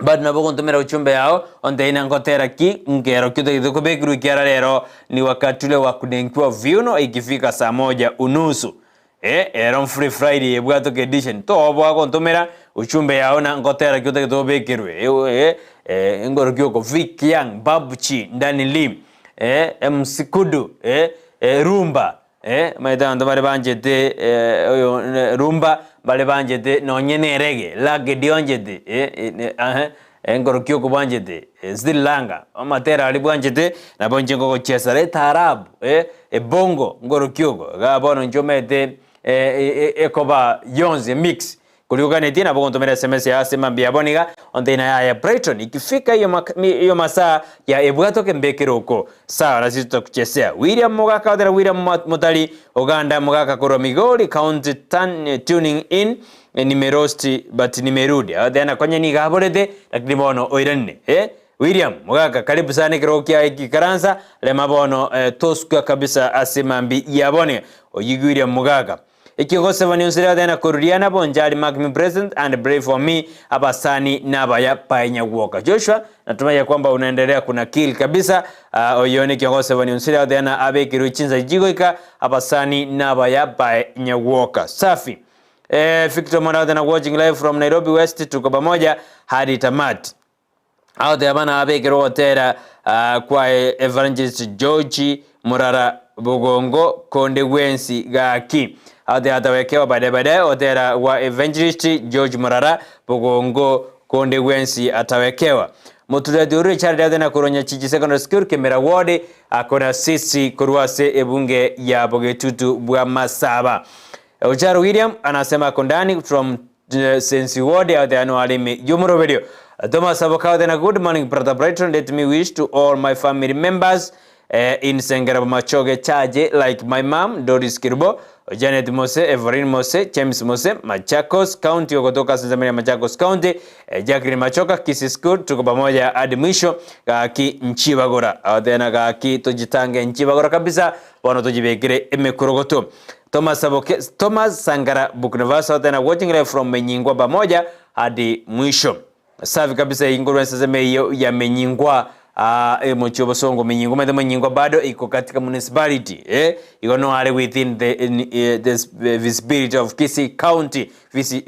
Bado nabo ogontomera uchumbe yao, ontebie ng'a ngotera ki, nkero ki otagete kobekerwa ekiara rero ni wakati ule wa kunenkiwa viuno ikifika saa moja unusu. Eh, ero Free Friday ebwatoka edition. Toboa gontomera uchumbe yao na ngotera ki otagete obekerwe. Eh, eh, ngoro ki oko Vic Young, Babchi, Ndani Lim, eh, MC Kudu, eh, eh, Rumba. Eh, omanyete abanto bare banchete eh, oyo eh, rumba, bare banchete nonye na erege, lagedi oanchete eh, eh, ne- aha, enkorokia okobwanchete, eh, Sri Lanka, amatera aria bwanchete, nabo inche nkogochesera etaarabu eh, ebongo nkorokia oko, igaa bono inche omanyete ekoba yonsi emix. Koria oganetie nabo ogontomera sms ya ase mambia yabo niga ontebi naye aye Brighton ikifika hiyo masaa ya ebwatoke mbekere oko sawa na sisi tutakuchezea William Mogaka otera William Mutari Oganda Mogaka korwa Migori County tuning in nimerosti but nimerudi otera konye nigo aborete lakini bono oiranire eh William Mogaka karibu sana ekerogo kiaye gikaransa rema bono tosukwa kabisa ase mambi yabo niga oyio William Mogaka Ekegosebwa nionsire Athena koruria na Bonchari mark me present and pray for me abasani nabaya pae nyagwoka Joshua natumai ya kwamba unaendelea kunakili kabisa uh, oyo nekegosebwa nionsire Athena abekirwe chinsa chigoika abasani nabaya pae nyagwoka safi eh, Victor Mwana Athena watching live from Nairobi West tuko pamoja hadi tamati Agoteeba bana abekere ogotera kwa Evangelist George Murara Bogongo konde gwensi gaki. Agoteeba atawekewa baadaye baadaye ogotera gwa Evangelist George Murara Bogongo konde gwensi atawekewa. Motureti orure Richard Athena korwa Nyachichi Secondary School Kemera Ward akona sisi korwa ase ebunge ya Bogetutu bwa Masaba. Ocharo William anasema ako ndani from Sensi ward out there no alimi yomoroberio. Thomas Abokao then good morning brother Brighton let me wish to all my family members in Sengera Machoge charge like my mom Doris Kirubo Janet Mose Evelyn Mose James Mose Machakos County kutoka Tanzania Machakos County Jacqueline Machoka Kisii School tuko pamoja hadi mwisho gaki nchibagora tena gaki tujitange nchibagora kabisa bono tujibekere emekorogoto Thomas Saboke, Thomas Sangara Burkina tena watching live from Menyingwa pamoja hadi mwisho. Safi kabisa ingurwe sasa hiyo ya Menyingwa uh, mochi Bosongo Menyingwa mete Menyingwa bado iko katika municipality eh iko no are within the in, the visibility of Kisii County Visi,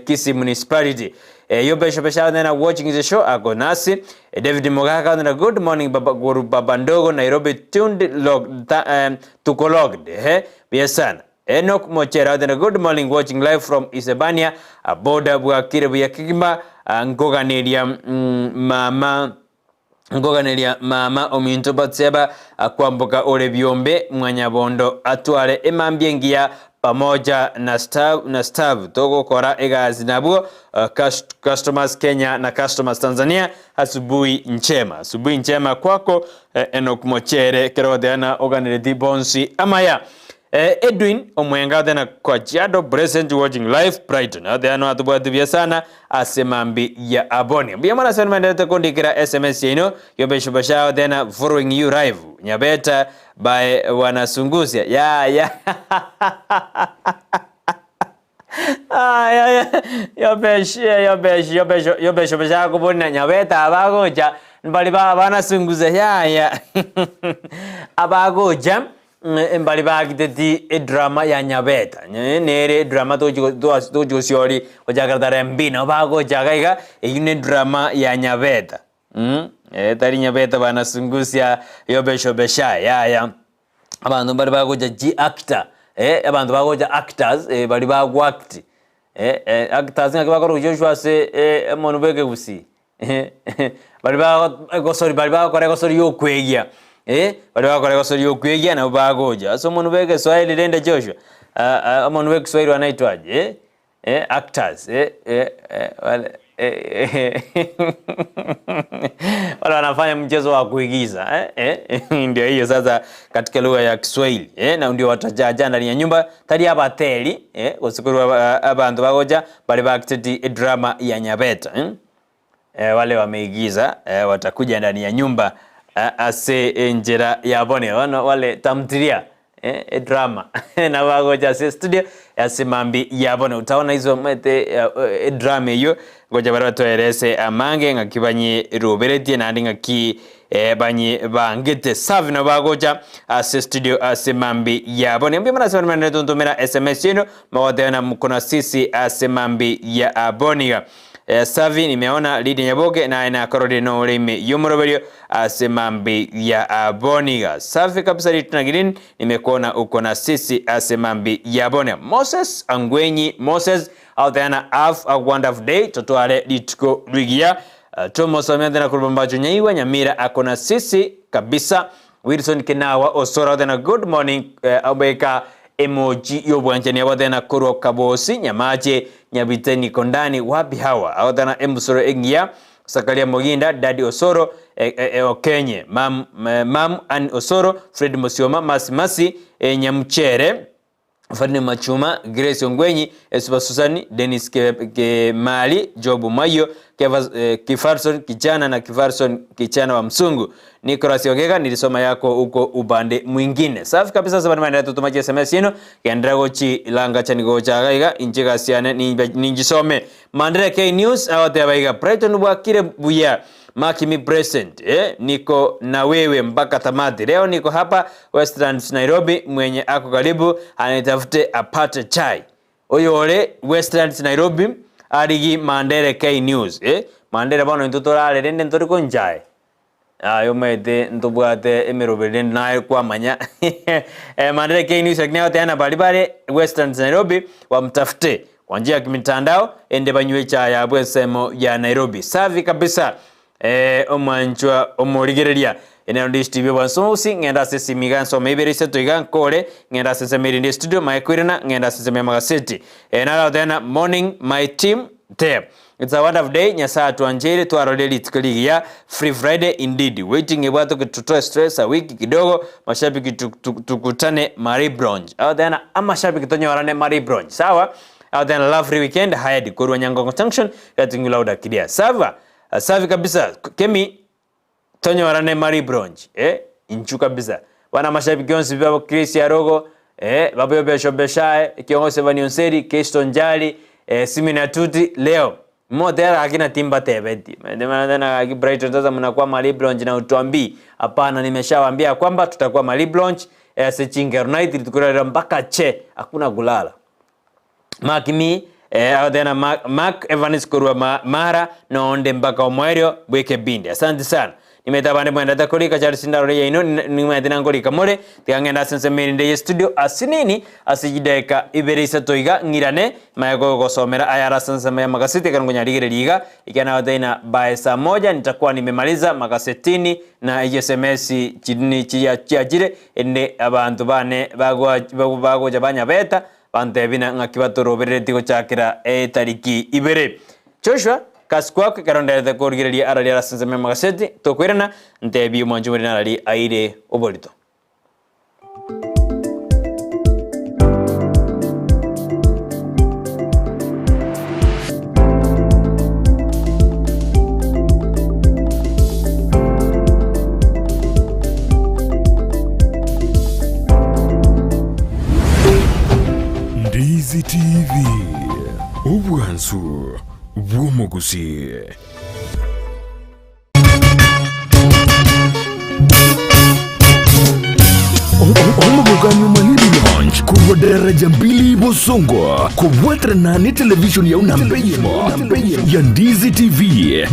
Kisii municipality eh, yo besho besha tena watching the show ako nasi eh, David Mogaka tena good morning baba guru baba ndogo Nairobi tuned log ta, tuko logged eh bien sana Enoch Mochera tena good morning watching live from Isebania boda bwakire buya kigima ngoganeria mama ngoganeria mama ominto Batseba kwamboka ore byombe mwanyabondo atware emambia engiya pamoja na staff na staff togokora egazi nabwo customers Kenya na customers Tanzania asubuhi njema asubuhi njema kwako Enoch Mochere kerodeana oganereti bonsi amaya Edwin Omwenga tena kwa Chiado present watching live Brighton atheano atubwatibia sana asemambi ya aboni mbia mwana sana maendeleo kundikira SMS yino yobesho bashao tena following you live nyabeta by wanasungusia ya ya Ah, ya ya yobesh yobesh yobesh yobesh bashao kubona nyabeta abagoja mbali ba banasunguza ya ya abagoja mbali bagiteti edrama ya nyabeta nere drama tochigosiori gochakera mbino bagochaka iga eywo ne drama ya nyabeta tari nyabeta banasungusia yobeshobesha yaya abanto mbari bagocha g actor abanto bagocha actors bari bagwact actors ng'aki bakora Joshua ase omonto bwa ekegusii bari bagosori bari bagokora egosori ya okwegia bari bagokora egosori ya okwegia nabo bagocha ase omonto bwa egeswahili rende Joshua omonto bwa ekiswahili wanaitwaje actors wale wale wanafanya mchezo wa kuigiza ndio hiyo sasa katika lugha ya Kiswahili na ndio watajaja ndani ya nyumba tari abateli gosukuru abantu bagoja bali bakiteti drama ya nyabeta wale wameigiza watakuja ndani ya nyumba ase enjera yabone wale tamthilia drama na bagoja ase studio yasimambi yabone utaona hizo mete drama iyo ngoja bari batoerese amange ng'aki banye ruberetie naende ng'aki banye bangete safi na bagocha ase studio ase mambi yabone mbia mana semana tuntumira sms yenu mawateana mkono sisi ase mambi ya aboniga savi nimeona Lidi Nyaboke na na Caroline Olimi yumoroberio ase mambi ya aboniga safi kabisa Litna Green nimekuona uko na sisi ase mambi ya abonia Moses Angwenyi Moses aoteana have a wonderful day totware lituko rigia Thomas Amende kurubambajo nyaiwa Nyamira akona sisi kabisa Wilson Kinawa Osora aoteana good morning abeka Emoji y'obwanchani agotena korwa Kabosi, Nyamache, Nyabite niko ndani wapi hawa agotena embusuro engiya Sakaria Moginda, Daddy Osoro, Okenye, Mam, Mam Ann Osoro, Fred Musioma, Mercy Mercy, Nyamuchere, Ferdinand Machuma, Grace Ongwenyi, Esuba Susan, Dennis Kemali, Job Maiyo, Kifarson Kichana na Kifarson Kichana wa Msungu. Nicholas Ogega nilisoma yako huko upande mwingine. Safi kabisa sasa bana maendeleo tutuma SMS yino gendera gochi langa chani gocha gaiga inche gasiane ninjisome. Mandela K News awateba iga Brighton bwakire buya Mark me present niko na wewe mpaka tamati. Leo niko hapa Westlands Nairobi, mwenye ako karibu anitafute apate chai. Oyo ore Westlands Nairobi arigi Mandela K News Mandela bono intwe torare rende ntori konchae. Aye omanyete ntobwate emeroberi rende naye kwamanya Mandela K News lakini agoteana baria bare Westlands Nairobi wamtafute kwa njia ya kimitandao ende banywe echae abwo ensemo ya Nairobi. Safi kabisa omwanchwa omorigereria Ere nero Dish TV obwansusi ng'ende ase esimi iga nsome ibere isato iga nkore ng'ende ase ensemo erinde estudio mae koirana ng'ende ase ensemo y'amagaseti naro agoteba ng'a morning my team there it's a wonderful day Nyasaye atwancheire twarorire rituko rigiya free Friday indeed waiting ebwate tutoe stress a wiki kidogo mashabiki tukutane Marie Bronge agoteba ng'a amashabiki tonyorane Marie Bronge sawa agoteba ng'a lovely weekend ahead korwa Nyangongo Junction getting you louder clear sawa safi kabisa Kemi Tonyorane Marie Bronge eh inchu kabisa bana amashabiki onsi pi babo Chris Arogo eh babuya Besho Beshae ekiongosi Evani Onseri Kesto Njali eh Simeon Atuti leo motera gaki na timbatebeti tena gaki Brighton sasa mnakuwa Marie Bronge na utuambii hapana nimeshawaambia kwamba tutakuwa Marie Bronge eh ase Chingero Night rituko mpaka che hakuna kulala Mark me agoteba ng'a Mark Evans korwa Mara nonde mpaka omoerio bw'ekebindi. Asante sana. Nimanyete abande mwendete korika Charles ndarore yaino nimanyete nankorika more tiga ng'ende ase ensemo erinde ye studio asinini ase chidaeka ibere isato iga ng'irane manye kogosomera ayare ase ensemo y'amagaseti ekero nkonyarigereria iga ekiagera nagotebia ng'a by saa moja nitakuwa nimemaliza magasetini na echiSMS chirini chiria chiachire erinde abanto bane bagocha banyabeta Bantebie ng'aki batorobereretie gochakera etariki ibere. Joshua, Kaskwako ekero nderete korigereria arari ase ensemo y'amagaseti, tokoirana, ntebie omwanchi omonene arari aire oborito. Ndizi TV, obwansu bw'omogusii. Omogokani Omalibu Lounge korwa daraja mbili Bosongo kobwaterana ne television yao namba eyemo ya Ndizi TV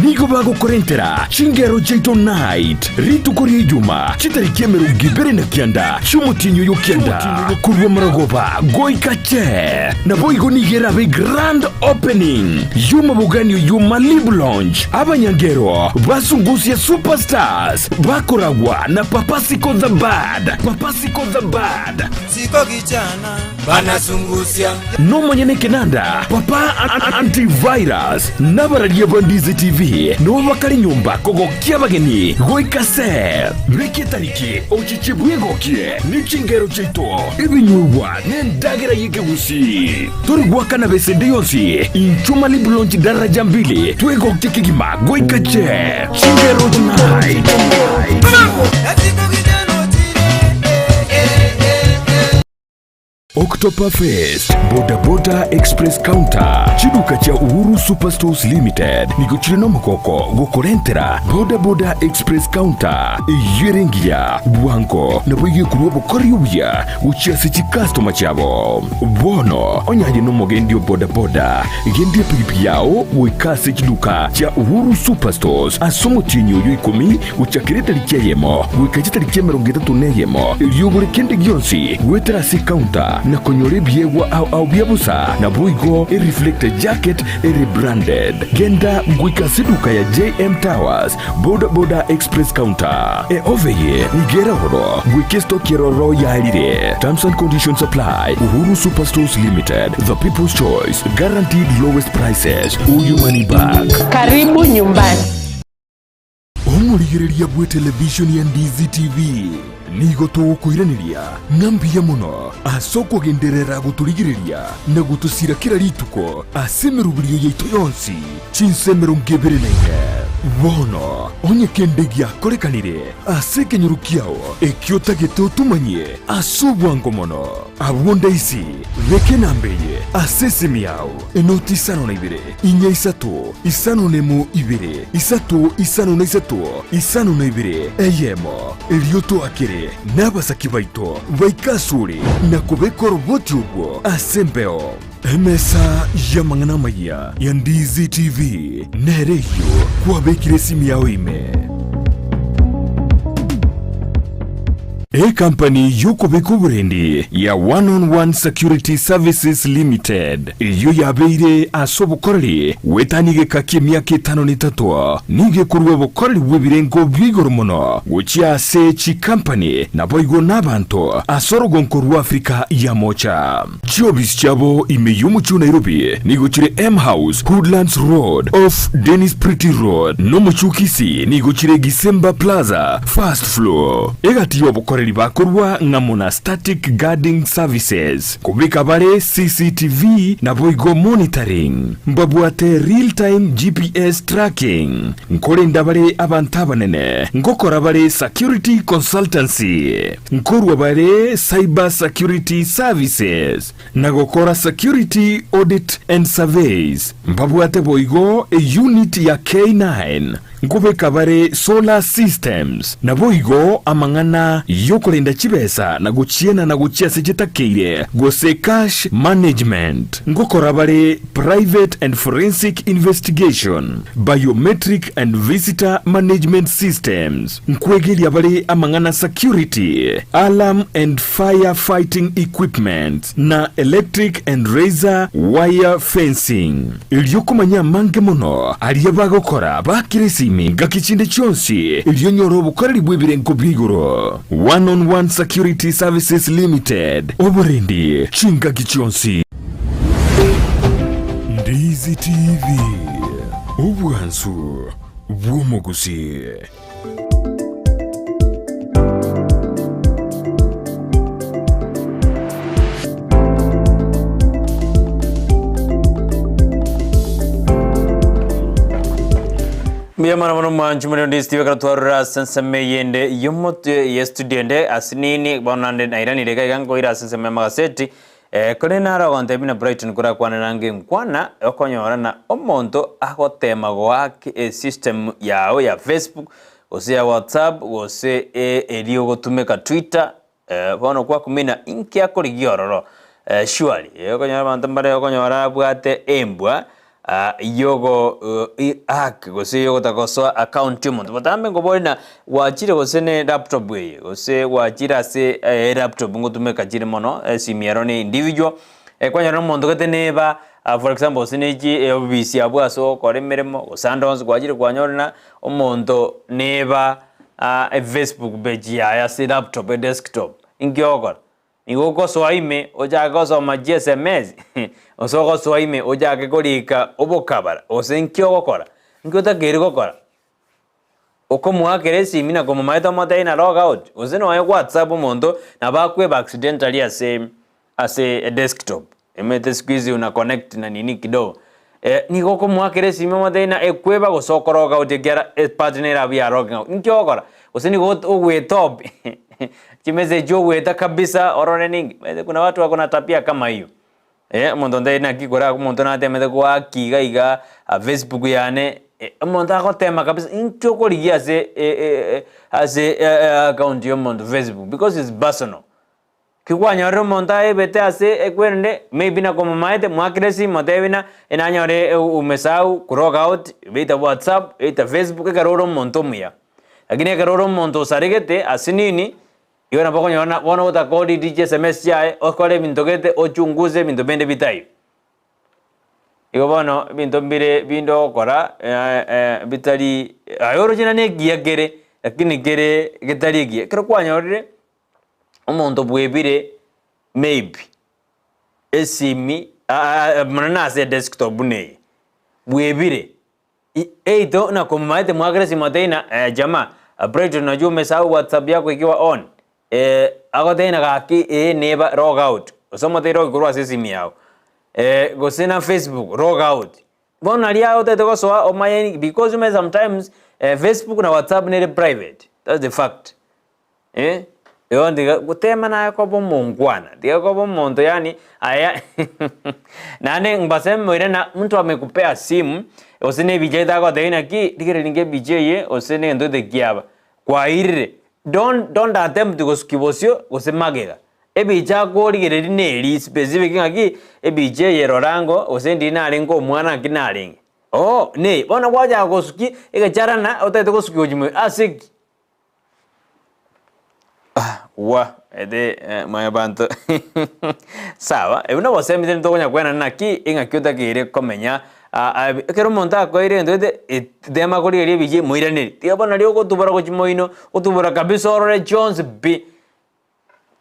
nigo bagokorentera chingero chiaito night rituko ria ijuma chitariki emerongo ibere na kianda chiomotienyi oyo kianda korwa marogoba goika che naboigo nigo erabe grand opening y'omobogani oyio Malibu Lounge abanyangero basungusia Superstars Bakoragwa na Papa Siko the Bad, Papa Siko the Bad. Siko kichana banazungusia. Nomonyene ekenanda Papa Antivirus nabararia ba Ndizi TV nibo bakare nyomba kogokia abageni goika se. Beka etariki ochiche bwegokie ne chingero chiaito, ebinyuegwa na endagera y'ekegusii. Tori goakana besa ende yonsi, inchuo Malibu Lounge daraja mbili twegokie kegima goika che. Chingero Night. October Fest, Boda Boda Express Counter, chiduka chia Uhuru Superstores Limited nigo chire nomogoko gokorentera Boda Boda Express Counter eyio ere engiya, bwango nabo egekorwa obokori obuya gochia ase chikastoma chiabo. Bono onye aye nomogendi o boda boda, gendia epigipigi yao goika ase chiduka chia Uhuru Superstores ase omotienyi oyo ikomi gochakera etariki eyemo goika chitariki emerongo etato na eyemo, erio ogore kende gionsi goetera ase ecounter. na konyora ebiegwa ao ao bia bosa, naboigo ereflector jacket ere branded. Genda goika ase eduka ya JM Towers, Boda Boda Express Counter. Eofe eye nigo ere ororo goika estoki eroro yarire. Terms and conditions apply. Uhuru Superstores Limited, the people's choice, guaranteed lowest prices, or your money back. Karibu nyumbani. Omorigereria bw'etelevishoni ya Ndizi TV nigo togokoiraneria ng'a mbuya mono ase okogenderera gotorigereria na gotosira kera rituko ase emeroberio yaito yonsi chinsa 24. Bono onye kende giakorekanire ase ekenyoro kiao ekio otagete otomanyie ase obwango mono, abwo ndaisi beka enamba eye ase esimi yao. Enoti isano na ibere, inya isato, isano nemo ibere, isato isano na isato, isano na ibere, eyemo. Erio toakere nabasaki baito baike asore na kobeka oroboti orwo ase embeo. Emesa y'amang'ana amayia ya Ndizi TV nere eyio kwabekire esimi yao ime. Ekampani y'okobeka oborendi ya One on One Security Services Limited eyio yabeire ase obokoreri goetania egeka ki'emiaka etano na etato, nigo ekorua obokoreri bw'ebirengo bia igoro mono gochia ase chikampani naboigo nabanto ase orogonko rwa Afrika ya Mocha. Chiobisi chiabo ime y'omochie o Nairobi nigo chire M House, Hoodlands Road, off Dennis Pretty Road, n'omochie o Kisii nigo chire Gisemba Plaza, First Floor. Egati y'obokoreri bakorwa ng'amo na Static Guarding Services, kobeka bare CCTV naboigo monitoring. Mbabwate real time GPS tracking. Nkorenda bare abanto abanene, ngokora bare security consultancy. Nkorua bare Cyber Security Services na gokora Security Audit and Surveys. Mbabwate boigo eunit ya K9, nkobeka bare Solar Systems, naboigo amang'ana yokorenda chibesa na gochienana gochia ase chitakeire gose Cash Management. Nkokora bare Private and Forensic Investigation, Biometric and Visitor Management Systems. Nkwegeria bare amang'ana security, alarm and fire fighting equipment, na electric and razor wire fencing. Erio komanya amange mono aria bagokora bakire esimi ngaki chinde chionsi erio onyore obokoreri bw'ebirengo bia igoro. One on One Security Services Limited, oborendi chingaki chionsi. Ndizi TV, obwansu bw'omogusii. Mbuya mono mono mwanchi muri onde Steve ekero twarora ase ensemo eyende y'omotwe ye studio ende ase nini bono naende nairanire iga iga nkoira ase ensemo y'amagaseti eh, korende naro ogontebia buna Brighton korakwane nange nkwana okonyora na omonto agotema goaka esystem yao ya Facebook gose ya WhatsApp gose eria ogotumeka Twitter Bono kwakumina inki akorigia ororo? Surely okonyora abanto mbare okonyora abwate embwa yogo hack gose yogotaka gosoa account ya omonto. Botambe nkobori na gwachire gose ne laptop eye gose gwachire ase elaptop ngotumeka chire mono esimi ero ne individual kwanyora omonto gete neba for example gose ne chi ofisi abwo ase ogokora emeremo gose ande onsi gwachire kwanyora na omonto neba Efacebook page yaye ase elaptop, edesktop, inki ogokora? Nigo ogosoa ime ochake gosoma chiSMS, gose ogosoa ime ochake korika obokabara, gose inki ogokora? Inki otakeire gokora? Okomoakera esimi na komomaete omotebie na log out, gose nonya whatsapp omonto nabo akweba accidentally ase ase edesktop. Omanyete siku hizi una connect na nini kidogo eh, nigo okomoakera esimi omotebie ng'a ekweba gose okoroga out ekiagera eparty nere abwo ya logging out. Inki ogokora? Gose nigo ot ogoeta obe chimessage ogoeta kabisa orore ninki. Omanyete kuna watu wako na tabia kama hiyo eh, omonto ontebie naki kore abwo omonto natemete goaka iga iga facebook yane omonto agotema kabisa inki okorigia ase ase account ya omonto facebook because it's personal. Kikwanyorire omonto aebete ase ekwerende, maybe nakomomaete, moakere esimi motebi ng'a nanyore umesahau ku log out, either whatsapp, either facebook, ekero ore omonto omuya. Lakini ekero ore omonto osaregete ase nini. Igo nabo okonyora ng'a bono ogotaka oridi chiSMS chiaye, okore ebinto gete, ochunguse ebinto binde bitaiyo. Igo bono ebinto mbire binde ogokora bitari aye oroche naende ekiya kere, lakini kere getari ekiya. Ekero kwanyorire omonto bwebire maybe esimi mono na ase edesktop buna eye, bwebire Eito na komomaete mwakere esimo teina eh, jamaa Brighton najua umesahau whatsapp yako ikiwa on eh, agoteina gaki eh neba log out gose omoteire rogi korwa ase esimi yao eh, gose na facebook log out bono naria otagete gosoa omaye because omanye sometimes eh, facebook na whatsapp nere private that's the fact. Eh, igo tiga gotema naye koba omongwana, tiga koba omonto yaani aya naende mbaseme moire na mtu amekupea simu, gose na ebicha etagotebia naki, rigereria ninki ebicha eye gose na egento gete kiaba, kwairire, don't don't attempt gosukia bosio gose magega, ebicha akorigereria na eri specific ng'aki, ebicha eye rora ango gose ndiri narenge omwana naki narenge, oo neye, bono gwachaka gosukia egecharana otagete gosukia gochia moino ase ki? Wa ete mwanyabanto sawa, ebi nobosemi tari tokonya kwenana naki eng'aki otakeire komenya ekero omonto akoeire egento gete tema korigereria ebichie moiraneri, tiga bono nario ogotubora gochia moino, otubora kabisa orore chionsi pi.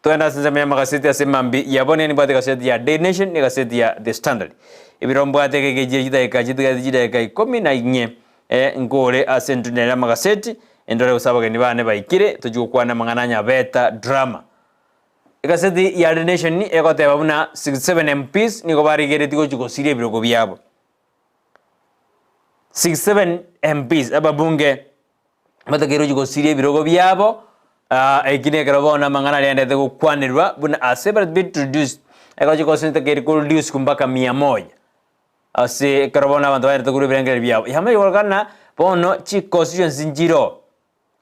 Togende ase ensemo y'amagaseti ase mambia ya bono nimbwate egaseti ya Daily Nation na egaseti ya The Standard. Ebiro mbwate egekechire chidakika chitigarete chidakika ikomi na inye eh, nkore ase entunda y'amagaseti endore gose abageni bane baikire tochie gokwana amang'ana a Nyabeta drama. Egaseti ya Daily Nation egoteba buna 67 MPs nigo barigeretie gochia gosiria ebirogo biabo. 67 MPs ababunge Batakeire gochia gosiria ebirogo biabo, eki nekero bono amang'ana aria aendete gokwanerwa buna a separate bit reduced, ekero chikosi ntakeire ko reduce mpaka mia moja, ase ekero bono abanto baendete korwa ebirengererio biabo. Yamanya korokana bono chiconstituency nchiroo,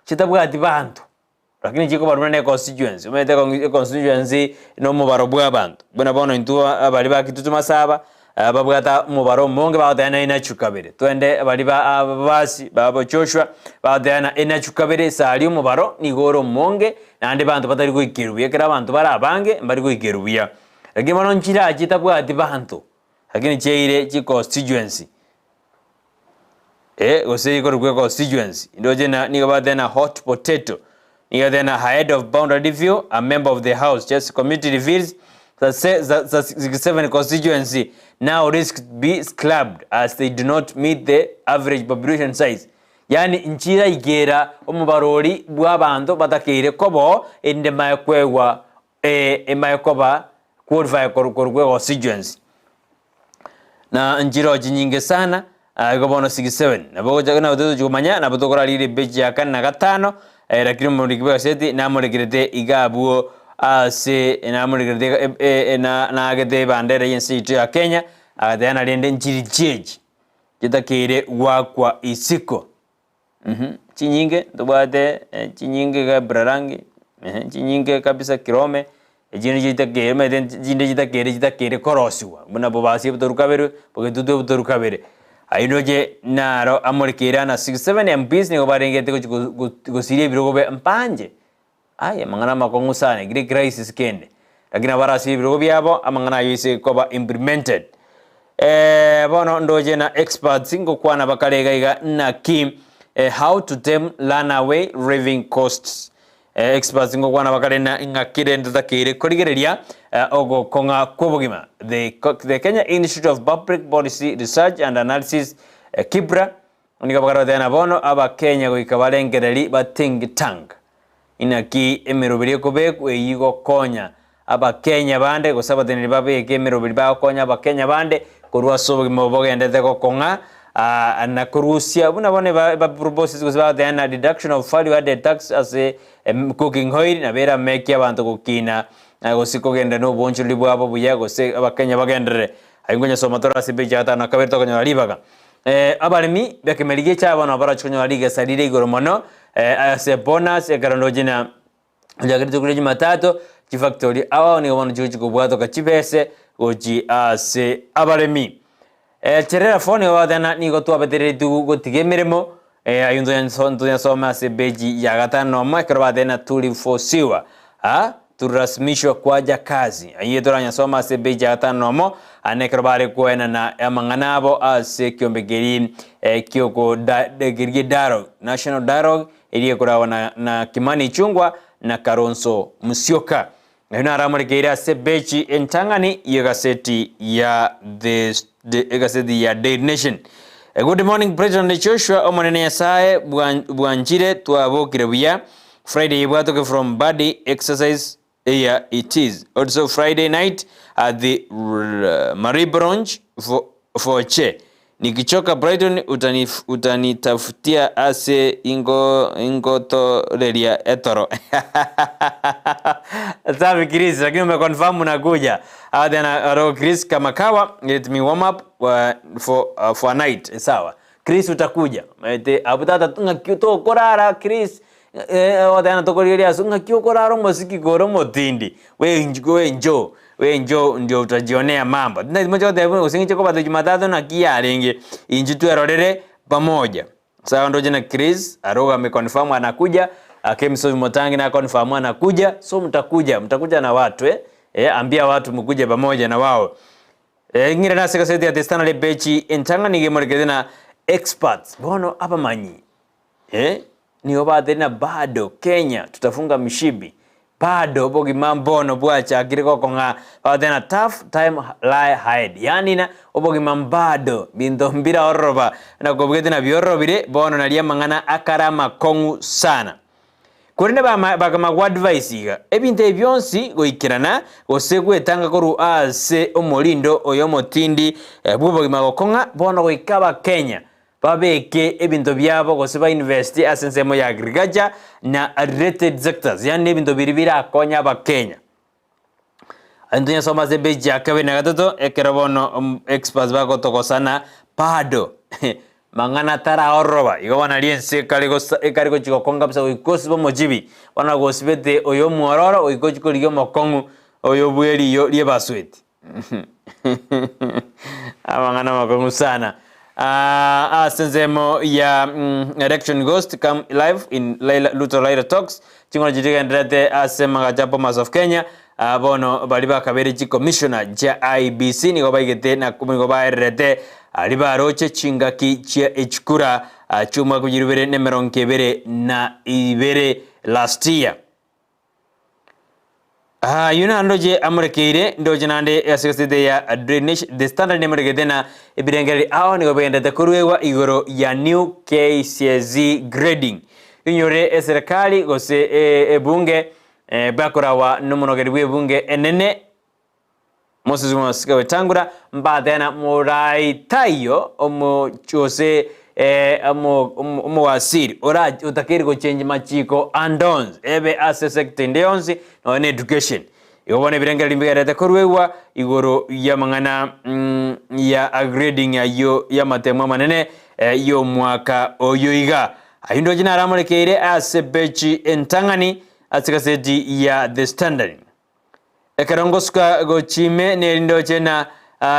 chitabwati banto. Lakini chikobarwa buna ne constituency, omanyete econstituency na omobaro bwa abanto, buna bono intwe abaria ba Kitutu Masaba, babwate omobaro omonge bagoteba na enachu kabere, twende baria ba ababasi babo Joshua, bagoteba na enachu kabere ase aria omobaro nigo ore omonge, naende banto batari goikerwa buya, ekero abanto bare abange mbari goikerwa buya. Lakini bono nchirachi chitabwati banto, lakini chiaire chiconstituency. Eh, gose ikorokwa econstituency ndoche na nigo bagoteba na hot potato nigo bagoteba na ahead of boundary review a member of the house chess committee reveals that se- that that 67 constituency now risk to be scrubbed as they do not meet the average population size yaani nchiraikera omobarori bwa abanto batakeire koboo erinde mae kwegwa eh, emae koba qualify korwa econstituency Na nchiroo chinyinge sana, igo bono 67. Nabo ogocha nabo togochi komanya, nabo tokorarire epeji ya kane na gatano, lakini omoriki bw'egaseti namorekerete iga abwo ase namorekerete naagete ebandera y'ense yaito ya Kenya, agateba rende nchiri chiechi chitakeire goakwa isiko. Chinyinge ntobwate chinyinge iga Budalangi, chinyinge kabisa Kilome, echinde chitakeire omanyete chinde chitakeire chitakeire korosiwa, buna Bobasi obotoru kabere, Bogetutu obotoru kabere. Ayio ndoche naro amorekeire ana 67 MPs nigo barengete gochi gosiria ebirogo bia mpanche, aye amang'ana amakong'u sana, ekio necrisis kende. Lakini nabo barasirie ebirogo biabo, amang'ana ayio ase koba implemented. Bono ndoche na experts ngokwana bakare iga iga naki how to tame runaway living costs. Experts ngokwana bakare na ng'aki rende totakeire korigereria ogokong'a kw'obogima. The, the Kenya Institute of Public Policy Research and Analysis, KIPPRA, nigo bakare goteba na bono Abakenya goika barengereri ba think tank. Inaki emeroberi ekobekwa eyio gokonya Abakenya bande, gose abateneneri babeke emeroberi bagokonya Abakenya bande korwa ase obogima obo bogendete gokong'a na korusia buna bono eba proposes gose bagoteba na deduction of value added tax ase cooking oil nabo eramekie abanto gokina gose kogenda na obonchoreri bwabo buya gose Abakenya bagenderere. Ayio nkonyasoma tore ase epeji ya gatano na kabere tokonyora ribaga. Abaremi b'ekemeri gi'echaye bono nabo barache konyora rigesa rire igoro mono ase bonus ekero ndoche na Onye rituko ria Jumatatu, chifactori ao nigo bono chigochi kobwatoka chibese gochi ase abaremi. Cherera fo nigo bagoteba nigo twabetereretigwe gotiga emeremo, ayio ntonyasome ase epeji ya gatano nomo ekero bateba na turi for sewer. Aa turasimishwa kwaja kazi. Ayio toranyasome ase epeji ya gatano nomo, aa nekero bare koenana amang'ana abo ase ekiombe keria kioko keria dialogue, national dialogue, eria ekoragwa na na Kimani Ichung'wa na Kalonzo Musyoka. Ayio naro amorekeire ase epeji entang'ani y'egaseti ya the the egaseti ya Daily Nation. Good morning President Joshua, Omonene Nyasaye bwanchire twabokire buya. Friday ebwatoke from body exercise eya it is also Friday night at the Maribo Lounge for, for che nikichoka Brighton utanif, utanitafutia ase ingo ingotoreria etoro Safi Chris, lakini umeconfirm unakuja. Ah, then uh, Chris kama kawa let me warm up uh, for, uh, for a night. Sawa. Chris utakuja maete abwo tata ng'aki tokorara Chris eh, ogoteba tokorigereria ase ng'aki okorara omosiki kore omotindi we nch we njoo we njoo ndio utajionea mambo. Tindati moche goteba buna gose ng'iche kobata jumatatu naki yarenge inchu twerorere pamoja. Sawa ndoche na Chris arogo ameconfirm anakuja, Kemsovi Motangi na confirm anakuja, so mtakuja, mtakuja na watu eh, eh ambia watu mkuje pamoja na wao. Ng'ire nase egaseti ya The Standard epeji entang'ani iga emorekete na experts bono abamanyi eh, nigo batebire na bado Kenya tutafunga mishibi bado obogima mbono bwachakire gokong'a bagoteba na tough time lie ahead yaani na obogima mbado binto mbira ororoba nakobugete na biororobire bono naria amang'ana akare amakong'u sana. Korende bakamagwa advice iga, Ebinto ebi bionsi goikerana, gose gwetanga korwa ase omorindo oyo omotindi bw'obogima gokong'a, bono goika Abakenya babeke ebinto biabo gose ba invest ase ensemo ya agriculture na related sectors, yaani ebinto biria birakonye Abakenya. Intwe nyasoma ase epeji ya kabere na gatato, ekero bono experts bagotogosana bado mang'ana taraororoba, igo bono aria ense ekare gosa ekare gochia gokonga kabisa goika osibe omochibi, bono gosibete oyo omwororo goika ochie korigia omokong'u oyo bwe riyo ri'ebasweti. Amang'ana amakong'u sana. Ase ensemo ya election ghost come live in Raila, Ruto Raila talks, ching'ono chiria chigendererete ase amagacho a Bomas of Kenya, bono baria bakabeire chicommissioner chia IEBC nigo baigete na nigo baererete aria baroche chingaki chia echikura chi'omwaka bw'echirubere na emerongo ebere na ibere last year. Ayio nandoche amorekeire, ndoche naende ase egaseti ya Daily Nation, The Standard nemorekete na ebirengererio ao nigo bigenderete koruegwa igoro ya new KCSE grading. Inyore eserekari gose ebunge bakorawa nomonogeri bw'ebunge enene Moses Mosike Wetangula mbatena morai taiyo omo gose omowasiri ora otakeire gochengi machiko ande onsi ebe ase sector ende yonsi nonya na education. Igo bono ebirengererio mbigerete koruegwa igoro y'amang'ana ya grading ayio y'amatemo amanene y'omwaka oyo iga. Ayio ndoche naramorekeire ase peji entang'ani ase egaseti ya The Standard. Ekero ngosuka gochia ime nerinde oche na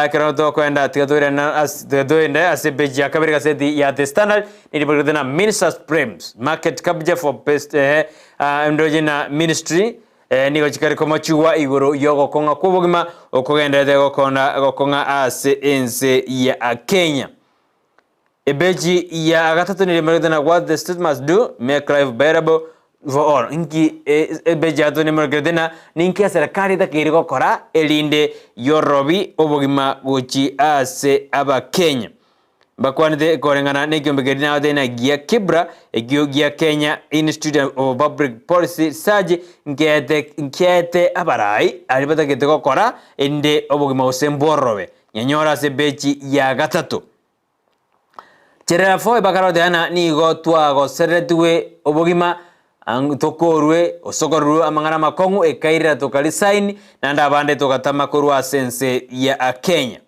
ekero tokoenda tiga toirane ase tiga toende ase epeji ya kabere gaseti ya The Standard neribokerete na Ministers Blames Market Capture for Best ehe ndoche na Ministry nigo chikare komochigwa igoro yogokong'a kw'obogima okogenderete gokonda gokong'a ase ense ya Kenya. Ebeji ya gatato nerimerete na What the state must do, make life bearable for all. Inki ebeji ya gatato nerimerete na ninki eserekari etakeire gokora erinde yorobi obogima gochi ase abakenya. Mbakwanete koreng'ana nekiombe keria nagotebi na gia Kibra ekio gia Kenya Institute of Public Policy Research nkiaete nkiaete abarai aria batagete gokora erinde obogima gose mbworobe. Nyanyore ase ebeji ya gatato. Cherera Foy bakaroteana ng'a nigo twagosereretigwe obogima, tokorwe osokorerwe amang'ana amakong'u ekairera toka resign naende abande togatama korwa ase ense ya Kenya.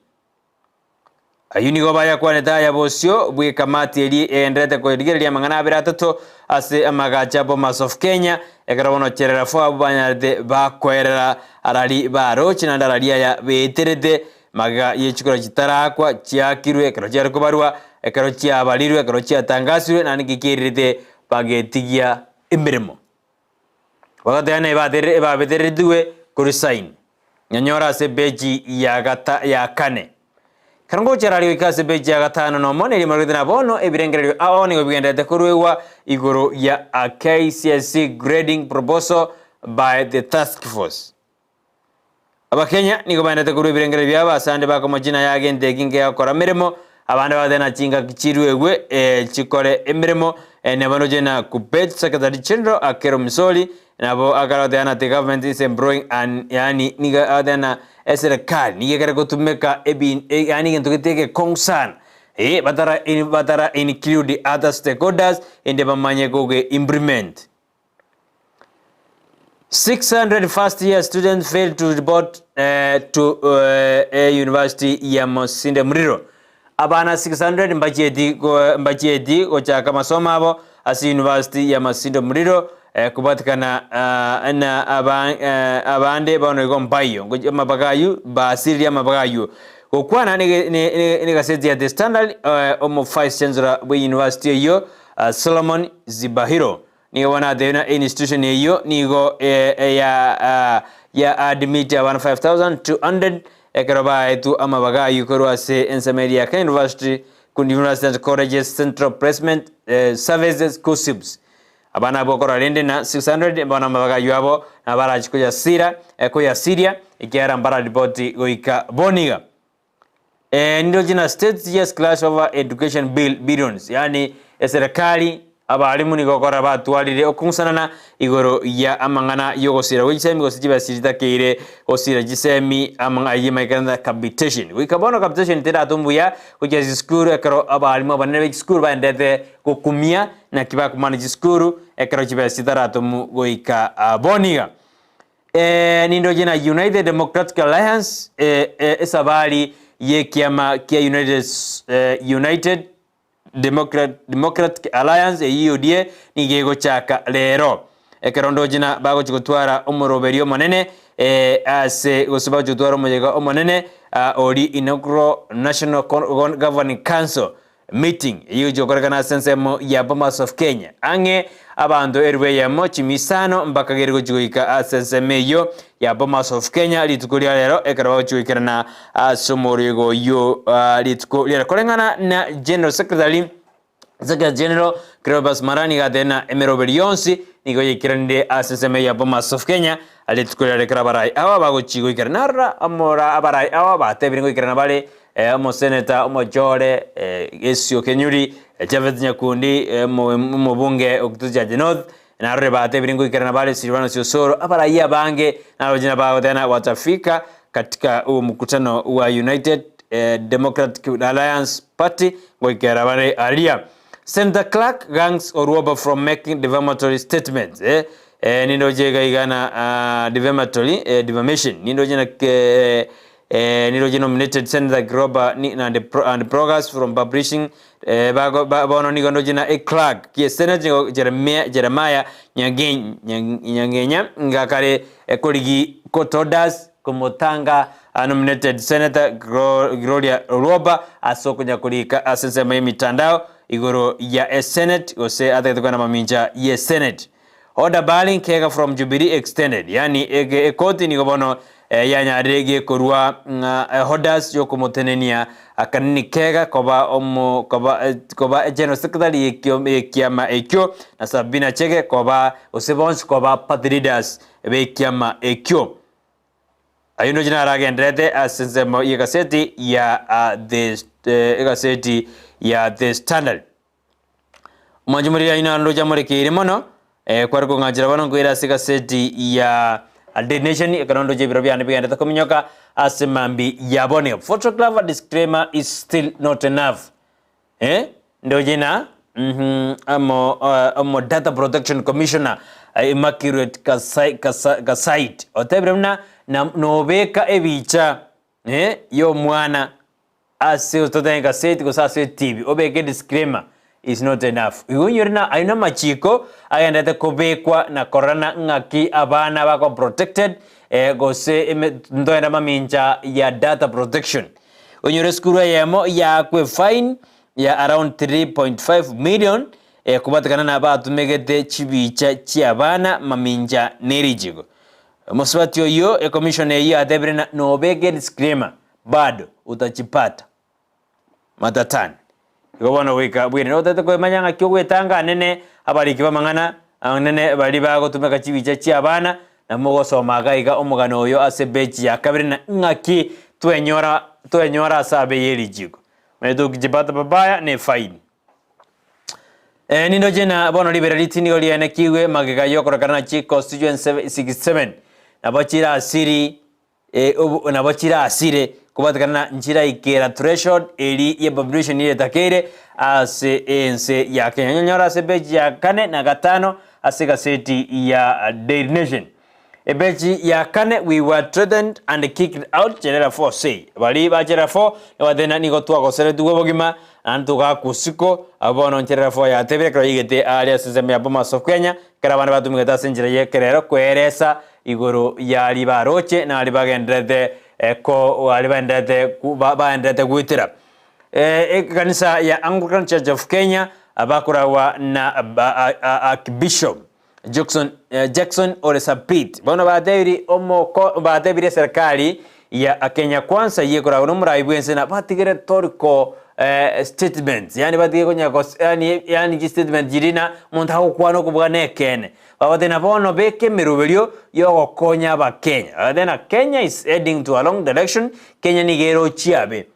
Ayio nigo bayakwanete aya bosio bw'ekamati eria egendererete korigereria amang'ana abere atato ase amagacho a Bomas of Kenya, ekero bono Cherera Foy abwo banyarete bakoerera arari baroche naende arari aya beeterete Magega ye chikura chitarakwa chiaakirwe, ekero chiare kobarwa, ekero chiabarirwe, ekero chiatangasirwe, naende nki kierirete bagetigia emeremo. Bagateba na ebaterere ebabetereretigwe koresign. Nyanyore ase epeji ya gata ya kane. Ekero ngochera aria goika ase epeji ya gatano nomo nerio marogete na bono ebirengererio ao nigo bigendererete koruegwa igoro ya a KCSE grading proposal by the task force. Abakenya nigo baendete korwa ebirengererio biabo ase ande bakomochina aya agento eki nkegokora meremo, abande bagateba na chingaki chiruegwe eh, chikore emeremo eh, nabo ndoche na Kuppet Secretary General Akero Misori nabo akare goteba na the government is employing an yaani nigo agoteba na eserekari nigo ekere gotumeka ebi eh, yaani egento gete egekong'u sana eh, batara batara include other stakeholders ende bamanye koge implement. 600 first year students failed to report eh, to eh, eh, University ya Masinde Muliro. Abana 600 mbachieti go- mbachieti gochaka masomo abo ase University ya Masinde Muliro eh, kubatikana ah, na aba, eh, abande bono igo mbaiyo Ngochi- amabaga aywo basiririe amabaga aywo gokwana ne, ne, ne, ne gaseti ya The Standard eh, omo vice chancellor bwe university eyio ah, Solomon Zibahiro Nigo bono atebire ng'a einstitution eyio nigo ya ya admit abana 5200 ekero baetwe amabaga ayio korwa ase ensemo eria ya Kenya University University and Colleges Central Placement Services KUCCPS. Abana abwo okorora rende na 600 bono amabaga ayio abo nabarachi koyasira koyasiria ekiagera mbararipoti goika bono iga. Eh, niroche na states yes clash over education bill billions yaani eserekari abalimu nigo okora batwarire okong'usanana igoro ya amang'ana yogosira gwe chisemi gose chibesa chitakeire gosira chisemi amang'a ayio maikerana capitation goika bono capitation teratwa mbuya gochia chisukuru ekero abalimu abanene be chisukuru baendete gokumia naki bakomana chisukuru ekero chibesa chitaratomu goika bono iga. Ee, nindoche na United Democratic Alliance, eh, eh, esabari y'ekiama kia United, eh, United Democrat, Democratic Alliance eyio UDA nigo egochaka rero. Ekero ndoche na bagochi gotwara omoroberio omonene eh, ase gose bagochi gotwara omoyega omonene ah, ori Inaugural National Con- Governing Council Meeting eyio egochia gokorekana ase ensemo ya Bomas of Kenya. Ang'e abanto elifu eyemo chimia isano mbakagere gochia goika ase ensemo eyio ya Bomas of Kenya rituko ria rero ekero bagochia goikerana ase omorwego oyio ah, rituko ria rero. Koreng'ana na General Secretary Secretary General Cleopas Malala nigo atebire na emeroberi yonsi nigo yaikeranire ase ensemo eyio ya Bomas of Kenya rituko ria rero ekero abarai aba bagochia goikerana. Narora omora abarai aba batebire ngoikerana bare Omoseneta omochore Esio Kenyuri, Japhet Nyakundi omobunge o Kitutu Chache North, narore batebire ngoikerana bare Silvanus Osoro, abarai abange naroche nabagoteba watafika katika huo mkutano wa United Democratic Alliance Party ngoikera bare aria. Senator Clark gangs Orwoba from making defamatory statements nindoche iga iga na defamatory defamation nindoche na Niroche nominated Senator Grober ni and pro and Progress from Publishing eh, bago ba, bono nigo ndoche na e clerk kie Senate nigo Jeremia, Jeremiah Nyage, Nyage, Nyagenya ngakare ekorigi kotodas komotanga ah, nominated Senator Gro, Gloria Orwoba ase okonya korika ase ensemo y'emitandao igoro ya e Senate gose atagete kogenda mamincha ye Senate. Order barring Kega from Jubilee extended, yaani ege ekoti nigo bono eh, yanyarire gekorua ng'a eh, orders yokomotenenia akanini Kega koba omo koba eh, koba general secretary yekio yekiama ekio na Sabina Chege koba gose bonsi koba party leaders bekiama ekio. Ayio ndoche naragendererete ase ensemo y'egaseti ya ah, the eh, egaseti ya The Standard. Omwanchi moriri aino arondoche amorekeire mono, eh, kware kong'achera bono nkoira ase egaseti ya Daily Nation, ekero ndoche ebiro biane bigenderete kominyoka ase mambi ya bono. Photographer disclaimer is still not enough. Eh, ndoche na mhm, amo eh, omo data protection commissioner eh, Immaculate Kasai, Kasa, Kasait otebire buna na nobeka ebicha eh, y'omwana Ase totebe egaseti gose ase etibi obeke disclaimer is not enough. Igo inyore na ayio namachiko agenderete kobekwa na kororana ng'aki abana bakoba protected eh, gose eme ntoenda mamincha ya data protection. Onyore esukuru eyemo yaakwa efine ya around 3.5 million. Ekobatekana na abatumegete chibicha chi'abana mamincha ne richiiko. Omosubati oyio ekomishona eyio yatebire na nobeke disclaimer bado utachipata matatani. Igo bono goika bwene notagete kwemanya ng'aki ogwetanga anene abariki b'amang'ana anene baria bagotumeka chibicha chi'abana na mogosoma iga iga omogano oyo ase page ya kabere na ng'aki twenyora twenyora ase abe ye richiiko. Omanyete ukichipata pabaya ne faini. Nindoche na bono ribera riti nigo riaenekigwe magega y'okorekana na chiconstituency 67 nabo chirasiri nabo chirasire kobatekana na nchiraikera threshold eri ye population eretakeire ase ense ya Kenya. Nyonyore ase page ya kane na gatano ase egaseti ya Daily Nation. Epeji ya kane we were threatened and kicked out Cherera 4 say baria ba Cherera 4 nibatebire nigo twagoseretigwe obogima naende togakwa osiko abwo bono Cherera 4 yatebire ekero yaigete aaria ase ensemo ya Bomas of Kenya ekero abande batumegete ase enchera y'ekerero koeresa igoro y'aria baroche na aria bagendererete ko aria baendererete baendererete goetera. Ekanisa ya Anglican Church of Kenya abakoragwa na Archbishop Jackson, Jackson ore Sapit. Bono batebirie omoko batebirie eserikali ya Kenya Kwanza eyio ekoragwa nomorai bwense na batige rhetorical eh, statements yaani batige konya gos yaani yaani chistatement chiria na omonto agokwana okobua na ekeene. Bagotebi na bono beka emeroberio yogokonya abakenya. Bagotebi na Kenya is heading to a wrong direction, Kenya nigo erochie abe.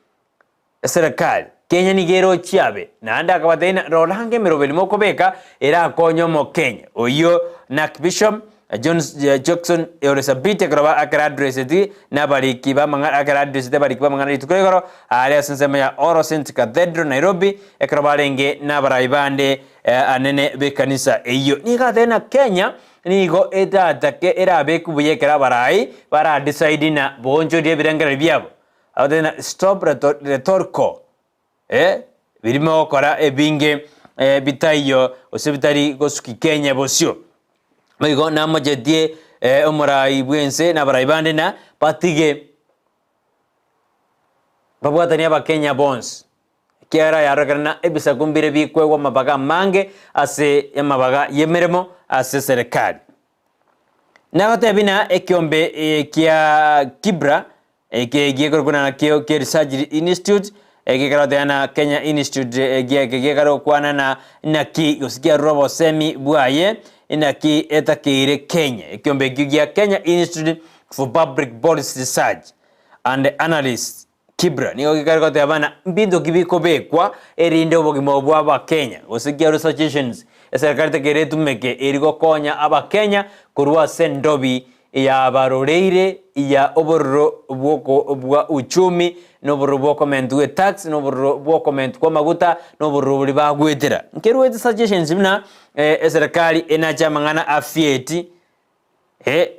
Eserekari, Kenya nigo erochie abe, naende akabatebia ng'a rora ange emeroberi mokobeka erakonye omokenya oyio n'Archbishop Jones Jackson ore Sabiti ekero ekero addresseti nabariki b'amang'ana ekero addressete abariki b'amang'ana rituko igoro aria ase ensemo ya All Saints Cathedral Nairobi ekero barenge nabarai bande anene b'ekanisa eyio. Nigo atebia ng'a Kenya nigo etatake erabekwe buya ekero abarai baradecide na boonchoria ebirengererio biabo. Agotebi ng'a stop rhetorical eh, biria mogokora ebinge eh, bitaiyo gose bitari gosuki Kenya bosio. Boigo namochetie eh, omorai bw'ense na abarai bande na batige babwatanie abakenya bonsi ekiagera yarorekana na ebisaku mbire bikoegwa amabaga amange ase amabaga y'emeremo ase eserekari. Nagotebi na ekiombe kia Kibra eke gekorokwa na nakio kia Research Institute eke keroteana na Kenya Institute eke gekare gokwana na naki gose kiarure obosemi bwaye naki etakeire Kenya. Ekiombe ekio gia Kenya Institute for Public Policy Research and Analysis Kibra nigo gekare goteba ng'a mbinto ki bikobekwa erinde obogima obo bw'Abakenya gose kiarwe suggestions eserekari tekere etumeke eri gokonya Abakenya korwa ase endobi yabaroreire ya obororo bw'oko bwa uchumi na obororo bw'okomentwa etax na obororo bw'okomentwa kw'amaguta na obororo boria bagwetera. Nkerwete suggestions buna eserekari enache amang'ana a VAT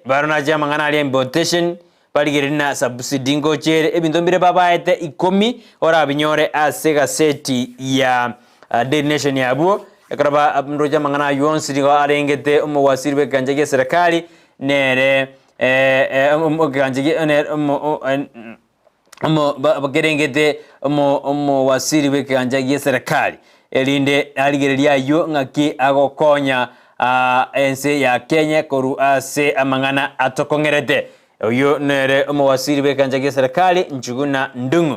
Barabwo nache amang'ana aria importation, barigererie na subsidy ngocha ere, ebinto mbire babaete ikomi orabinyore ase egaseti ya Daily Nation abwo, ekero ba ndoche amang'ana aywo onsi nigo arengete omowasiri bw'ekegancha gia eserekari nere ekegancha gia nere omo omo ba kerengete omo omowasiri bw'ekegancha gi'eserekari, erinde arigererie ayio ng'aki agokonya ense ya Kenya korwa ase amang'ana atokong'erete. Oyio nere omowasiri bw'ekegancha gi'eserekari Njuguna Ndung'u.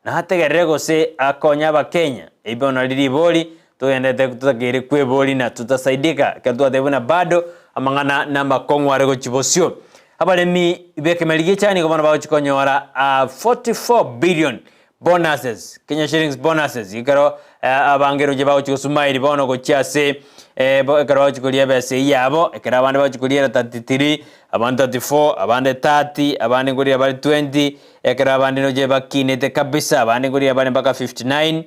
Nategerere gose akonye abakenya? Ebi bono nari ribori togenderete totakeire kweboria na tutasaidika ekero twatebia buna bado amang'ana namakong'u are gochia bosio. Abaremi b'ekemeri gi'echae nigo bono bagochia konyora 44 billion bonuses, Kenya shillings bonuses, ekero abange roche bagochia gosumairi bono gochia ase ekero bagochia koria ebesa eyio yabo, ekero abande bagochia koriera 33, abande 34, abande 30, abande nkorira bare 20, Ekero abande noche bakinete kabisa, abande nkorira bare mpaka 59,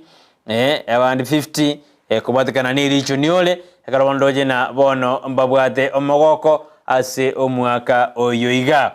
eh, abande 50, eh, kobwatekana ne region ore, ekero bono ndoche na bono mbabwate omogoko ase omwaka oyo iga.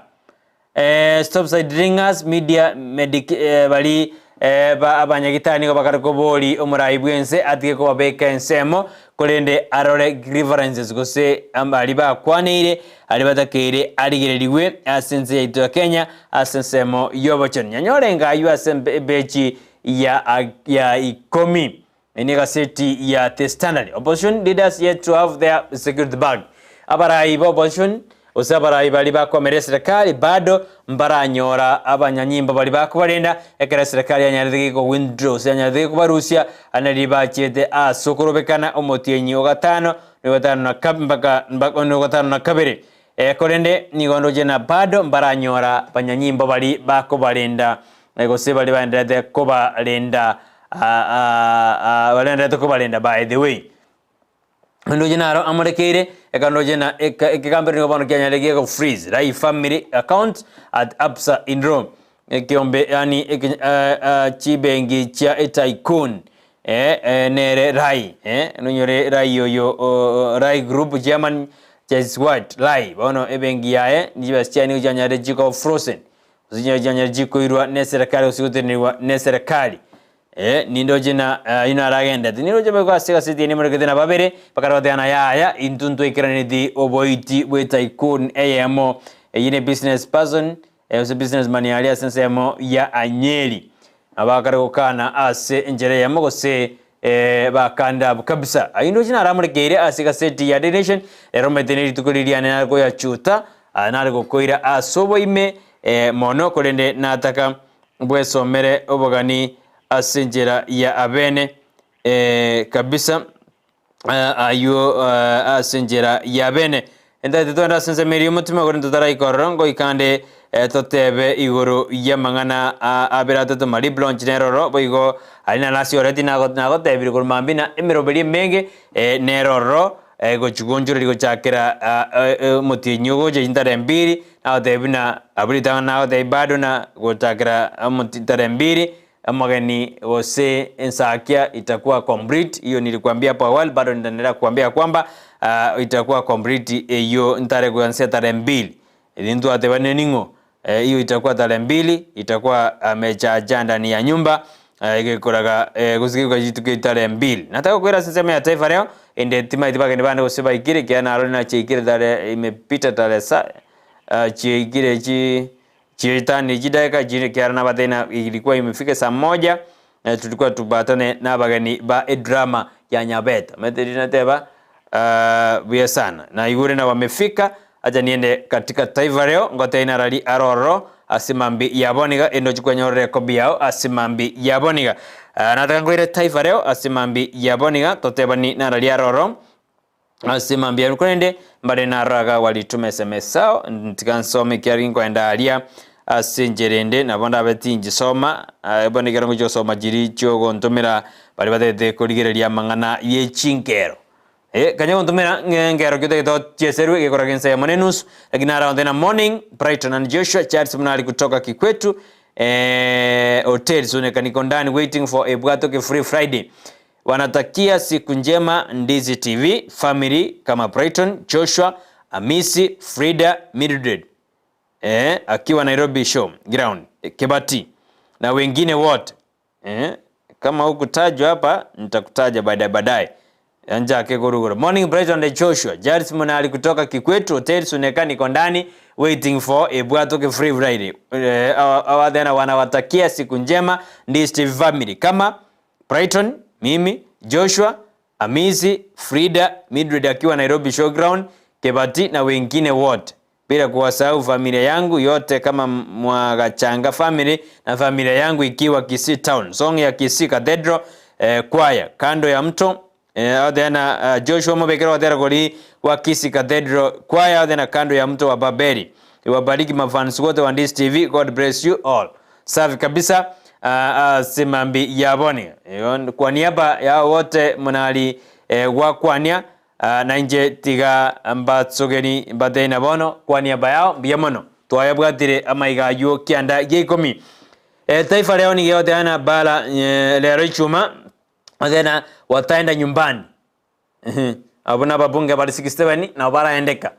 Eh, stop side ringers, media, medic, eh, bari eh, ba abanyagitari nigo bakare kobori omorai bwense atige kobabeka ensemo korende arore grievances gose aria bakwaneire aria batakeire arigererigwe ase ense yaito ya Kenya ase ensemo y'obochenu. Nyanyore enga ayio ase ebechi ya ya ikomi. Eye negaseti ya The Standard. Opposition leaders yet to have their security bag. Abarai ba opposition gose abarai baria bakwamera eserekari bado mbaranyora abanyanyimbo baria bakobarenda ekero eserekari yanyarete geko withdraw gose yanyarete gekobarusia ande riria bachiete ase okorobekana omotienyi o gatano na gatano na kab mpaka mpaka o gatano na kabere. Korende nigo ndoche na bado mbaranyora banyanyimbo baria bakobarenda gose baria baendererete kobarenda baendererete kobarenda by the way. Ndoche naro amorekeire, ekero ndoche na eka ekegambero nigo bono kianyarire gego freeze Rai family account at Absa in Rome. Ekeombe yaani eke chibenki chia etycoon nere Rai nonyore Rai oyo Rai group chairman Cheswat Rai bono ebenki yaye chibesa chiaye nigo chianyarire chiko frozen gose chianyarire chikoirwa ne eserekari gose gotenenigwa ne eserekari. Nindoche na ayio naragendete nindoche boigo ase egaseti eye nemorekete na babere bakare goteba na yaya intwe ntwaikeraneti oboiti bwe tycoon eyemo eyio ne business person Gose businessman aria ase ensemo ya Anyeri, abakare gokana ase enchera eyemo gose bakande abwo kabisa. Ayio ndoche naramorekeire ase egaseti ya Daily Nation, rero omanyete ne rituko riria riane nare koyachuta, nare gokoira ase oboime mono, korende nataka bwesomere obogani ase enchera ya abene kabisa. Ayio ase enchera y'abene. Ntagete togende ase ensemo eria y'omotima, korende totaraika ororo, ngoika ande totebe igoro y'amang'ana abere atato Marie Blanche nere ororo, boigo aria nare ase oreti nagotebirie korwa mambia na emeroberi emenge nere ororo gochia gonchoreria gochakera omotienyi ogocha chintare mbiri, nagotebia buna abwo ritang'ani nagotebia bado na gochakera tarehe mbiri. Omogeni gose ensakia itakuwa complete, hiyo nilikuambia hapo awali, bado nitaendelea kukuambia kwamba uh, itakuwa complete hiyo ntare kuanzia tarehe mbili nintwatebane ning'o hiyo itakuwa tarehe mbili itakuwa amechacha ndani ya nyumba gekoraga gose gekoka chituko tarehe mbili. Nataka koira ase ensemo ya Taifa Leo ende timaeti bageni bande gose baikire ekiagera narorire nachiaikire tarehe imepita tarehe sa chiaikire chi Chietani chidaeka chire kiara nabatebie na ilikuwa imefika saa moja na tulikuwa tubatane na abageni ba edrama ya Nyabeta. Omanyete riria nateba uh, buya sana naigure na wamefika acha niende katika Taifa Leo ngotebie narari aroro ase mambi yaboniga ende ochie kwenyorera ekobi yao ase mambi yaboniga. Uh, nataka nkoire Taifa Leo ase mambi yaboniga totebani narari aroro Ase mambia korende mbare naraga walituma sms ao ntiga nsome ekiagera ginkoenda aria ase enchera ende nabo ndabe tinchisoma bono ekero ngochia gosoma chiria chiogontomera baria batagete korigereria amang'ana ye chinkero. Kanya gontomera ng'a enkero ki otagete ochieserwe gekoraga ensa eyemo na enusu lakini naro onte na morning Brighton and Joshua Charles Munari kutoka Kikwetu hotel Suneka niko ndani waiting for Ebwatoke free Friday Wanatakia siku njema Ndizi TV family kama Brighton, Joshua, Amisi, Frida, Mildred eh, akiwa Nairobi show ground Kebati na wengine wote eh, kama hukutajwa hapa nitakutaja baadaye baadaye. Anjake Gorugoro. Morning Brighton and Joshua. Jairus Munali kutoka Kikwetu Hotel Suneka niko ndani waiting for Ebwatoke Free Friday. Eh, awadhena wanawatakia siku njema Ndizi TV family kama Brighton, mimi, Joshua, Amisi, Frida, Mildred akiwa Nairobi Showground, Kebati na wengine wote. Bila kuwasahau familia yangu yote kama Mwagachanga family na familia yangu ikiwa Kisii Town. Song ya Kisii Cathedral eh, choir kando ya mto eh, othena uh, Joshua Mobekero othera kori wa Kisii Cathedral choir othena kando ya mto wa Babeli. Iwabariki mafans wote wa Ndizi TV. God bless you all. Safi kabisa ase mambi yaboni. Kwa niaba ya wote munali gwakwania na inche tiga mbatsogeni mbatebie na bono kwa niaba yao mbuya mono. Twayabwatire amaiga ayio kianda gia ikomi. Taifa Leo nigo egoteba na bara rero ichuma oteba wataenda nyumbani. Abwo nababunge bare 67 nabo baraendeka,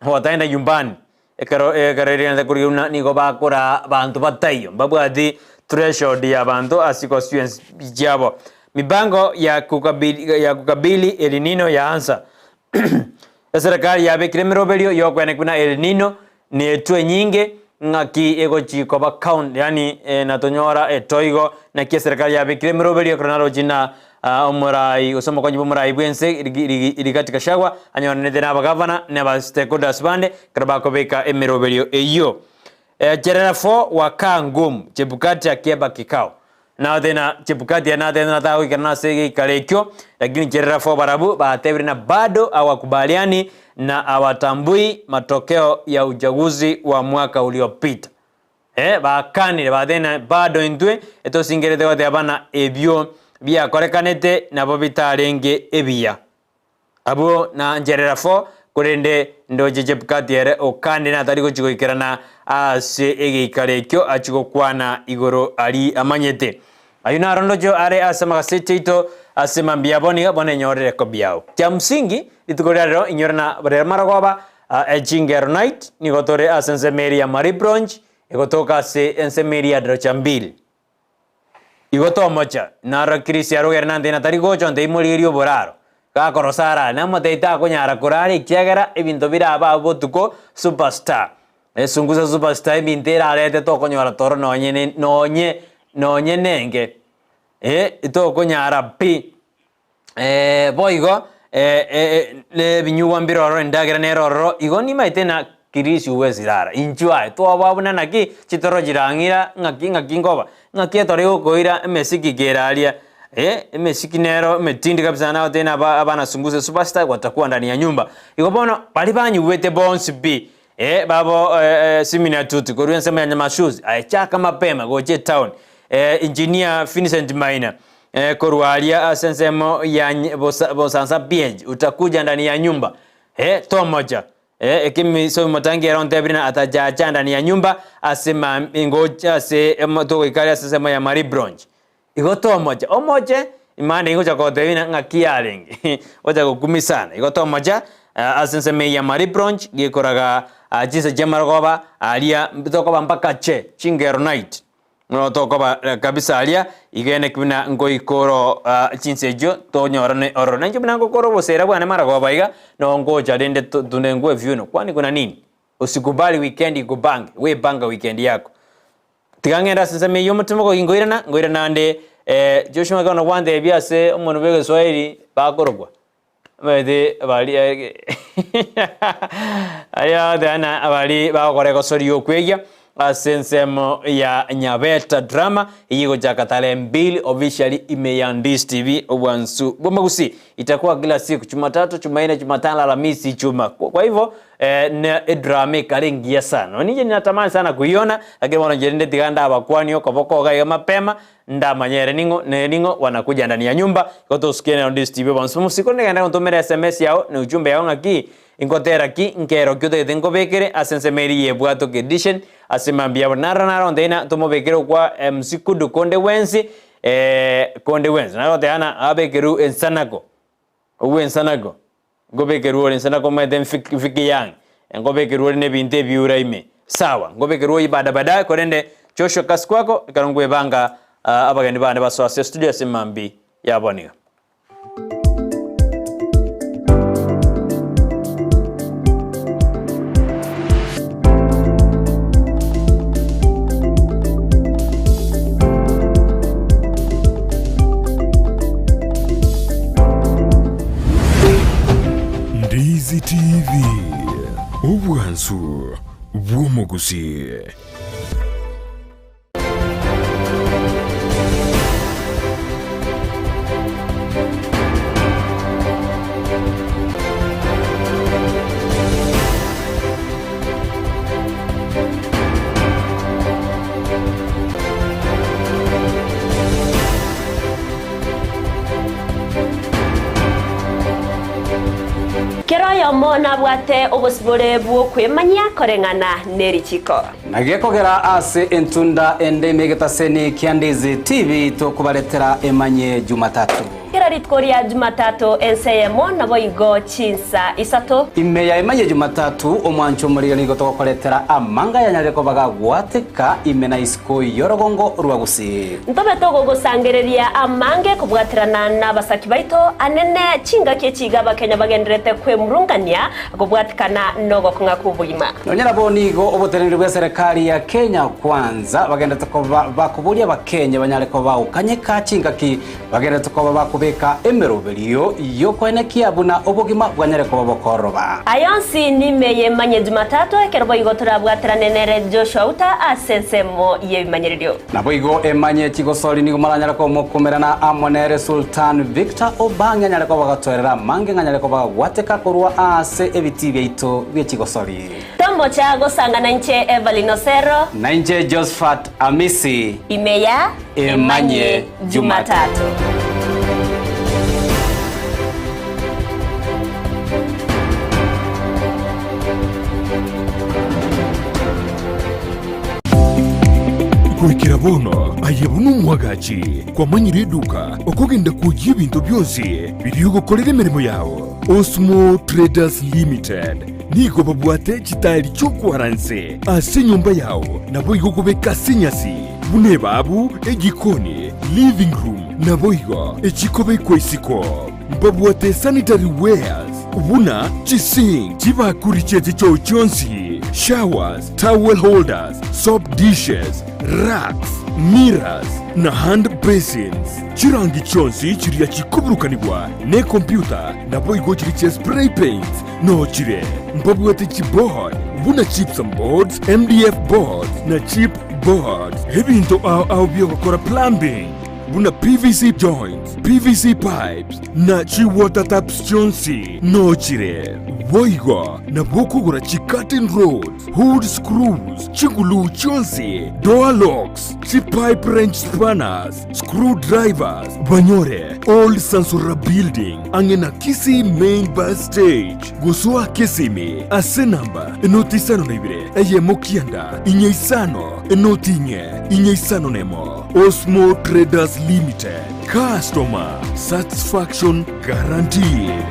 wataenda nyumbani. Ekero ekero erigenderete korigia buna nigo bakora abanto bataiyo, mbabwati threshold ya abanto ase constituency chiabo. Mipango ya kukabili, ya kukabili El Nino yaansa. Eserekari yabekire emeroberio y'okweneka buna El Nino netwe enyinge ng'aki egochi koba count, yaani natonyora etoigo naki eserekari yabekire emeroberio ekero naroche na Omorai gose omokonyi bw'omorai bw'ense Rigathi Gachagua anyoranete na abagavana na aba stakeholders bande ekero bakobeka emeroberio eyio. Cherera 4 wakaa ngumu, Chebukati akieba kikao. Natebe na Chebukati ere natebete ng'a tagoikerana ase egeikaro ekio, lakini cherera 4 barabwo batebire ng'a bado hawakubaliani na hawatambui matokeo ya uchaguzi wa mwaka uliopita. Eh, bakanire, batebire ng'a bado intwe etosingerete goteba ng'a ebio biakorekanete nabo bitarenge ebiya. Abwo na ncherera fo, korende ndoche Chebukati ere okande natari gochia goikerana ase egeikaro ekio achie gokwana igoro aria amanyete. Ayio naro ndoche are ase amagaseti aito ase mambia abo nigo bono enyorere ekobi yao. Kia msingi, rituko ria rero inyore na rero marogoba Echingero night nigo tore ase ensemo eria ya Marie Blanche egotoka ase ensemo eria ya Daraja Mbili. Igo tomocha, naro Kirisia arogere nante na tari gocha onte imorigerie oboraro. Gakorosa arare, namotebie takonyara korara ekiagera ebinto birabe abwo botuko superstar. Esungusa superstar ebinto erarete tokonyora toro nonye ne nonye nonye nenge. Eh, tokonyara pi. Boigo nebinyugwa mbire ororo, endagera nere ororo, igo nimaete na Kirisi ogwesirara. Inchuo aye, twaboa buna naki chitoro chirang'ira ng'aki ng'aki nkoba, ng'aki etoro egokoira emesiki kere aria, eh, emesiki nero emetindi kabisa nagotebi na aba abana sungusa superstar watakuwa ndani ya nyumba. Igo bono baria banyigwete bonsi pi, eh, babo Simina Tuti korwa ensemo ya Nyamashuzi, aye chaka mapema gocha etown, engineer Vincent Maina, Korwa aria ase ensemo ya bosansa PH, utakuja ndani ya nyumba eh, tomocha eh, ekemiso motangi ere ontebire na atachacha ndani ya nyumba ase ngocha ase togoika aria ase ensemo ya Marie Blanche. Igo tomocha, omoche imande ingocha kogotebia ng'a ng'aki yarenge ocha gokumia sana. Igo tomocha ase ensemo eye ya Marie Blanche gekoraga chinsa chia marogoba aria tokoba mpaka che chingero night. Nonya tokoba kabisa aria, igene ki buna ngoika oro chinsa echio tonyorane ororo. Nainche buna ngokora obosera bwane maragoba iga, nogo ngocha rende tunde nkwe ebiuno. Kwani kuna nini? Usikubali weekend ikupange, we panga weekend yako. Tiga ng'ende ase ensemo eyio omotimo kogi nkoirana, nkoirana ande Joshua ng'ake bono gwantebia ase omonwe bwa egeswahili bakorokwa. Omanyete baria aria bagoteba ng'a baria bagokora egosoria okwegia ase ensemo ya Nyabeta Drama eyio egochaka tarehe mbili officially ime ya Ndisi TV obwansu bw'amagusi itakuwa kila siku Jumatatu, Jumanne, Jumatano, Alhamisi, Ijumaa. Kwa hivyo eh, ne edrama ekare engiya sana. Nonye inche ninatamani sana koiona lakini bono inche rende tiga ndabakwanie okoboko iga iga mapema Ndamanye ere ning'o, nere ning'o wanakuja ndani ya nyumba, igo tosukie nero Ndisi TV bonsi mosiko nigende gontomera SMS yao na ujumbe yao ng'aki ingotera ki nkero ki otagete nkobekere ase ensemo eria ye Bwatoke edition ase mambia abo naro naro ontebie na tomobekere okwa MC Kudu konde bwensi konde bwensi naro goteba ng'a abekerwe ensanako obwe ensanako. Nkobekerwa ore inse nakomanyete mfike yang, nkobekerwa ore nebinto ebiura ime. Sawa, nkobekerwa oyio baada baadaye, korende Joshua kasi kwako ekero nkwebanga abageni bane basoa ase estudio ase mambi ya bono iga. Ndizi TV, obwansu bw'omogusii. Kera oyomo nabwate obosibore bw'okwemanyia koreng'ana nerichiko. Na gekogera ase entunda ende ime egetaseni kia Ndizi TV tokobaretera emanye Jumatatu. Kera rituko ria Jumatatu ense eyemo, naboigo chinsa isato. Ime ya ema ye Jumatatu, omwancho omorero nigo togokoretera amanga yanyarire koba gagwateka ime na isiko y'orogongo rwa Gusii. Ntobe togogosangereria amange kobwaterana nabasaki baito anene chingaki echi iga Abakenya bagendererete kwemurungania kobwatikana nogokong'a kw'obogima. Nonya nabo nigo oboteneneri bw'eserekari ya Kenya Kwanza bagendererete koba bakoboria Abakenya banyare koba bagokanyeka chingaki bagendererete koba bakobeka emeroberio y'okoenekia buna obogima bwanyare koba bokororoba. Aya onsi nime y'emanye Jumatatu, ekero boigo torabwaterane nere Joshua Uta ase ensemo y'ebimanyererio. Naboigo emanye chigosori nigo moranyare komokumerana amo nere Sultan Victor Obang'e anyare koba gatoerera amange ng'anyare koba gagwateka korwa aase ebitii biaito bie chigosori. Tomocha gosangana inche Evelyn Osero. Na inche Josphat Amisi. Ime ya Emanye Jumatatu. Goikera bono aye buna omwagachi kwamanyire eduka okogenda kwoyia ebinto bionsi biria ogokorera emeremo yao. Osmo Traders Limited nigo babwate chitaeri chi'okwara nse ase enyomba yao naboigo okobeka ase enyasi buna ebabu, ejikoni, living room naboigo echikobekwa isiko. Mbabwate sanitary wares buna chisink, chibakuri chie chichoo chionsi, showers, towel holders, soap dishes, racks, mirrors, na hand basins. Chirangi chionsi chiria chikoburukanigwa nekompyuta naboigo chiria chia spray paints noo chire. Mbabwate chiboard buna gypsum boards, MDF boards na chip boards. Ebinto ao ao biogokora plumbing buna PVC joints, PVC pipes na chi water taps chionsi noo chire. Boigo nabo okogora chi curtain rods, hood screws, chiguluu chionsi, door locks, chi pipe wrench spanners, screw drivers, banyore Old Sansora Building ang'e na Kisii Main Bus Stage. Gosoa Kisimi ase namba enoti isano na ibere eyemo kianda inye isano enoti inye inye isano nemo. Osmo Traders Limited, customer satisfaction guaranteed.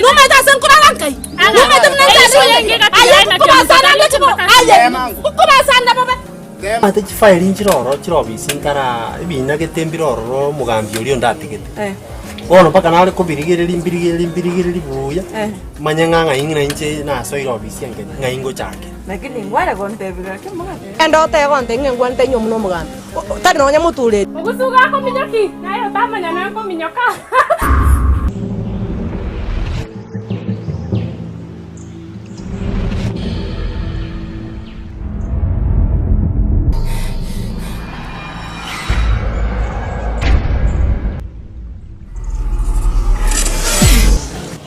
Nomaete ase nkorara nkai? Nomaete buna inche ase nkai? Aye, nkobasanda ndoche bobe. Aye, nkobasanda bobe. Omanyete chifairi nchire ororo chire ofisi nkara ebina gete mbire ororo omogambi oria onde atigete. Bono mpaka nare kobirigereria mbirigereria mbirigereria buya, manye ng'a ng'ai ng'ina inche nasoire ofisi enke ng'ai ngochakera. Lakini ngware gontebia gaki omogaka. Endoto egontebia ng'a ngwanete inwe buna omogambi, tari nonya motureti. Ogosuga akominyoki, naye otamanya nonya nkominyoka.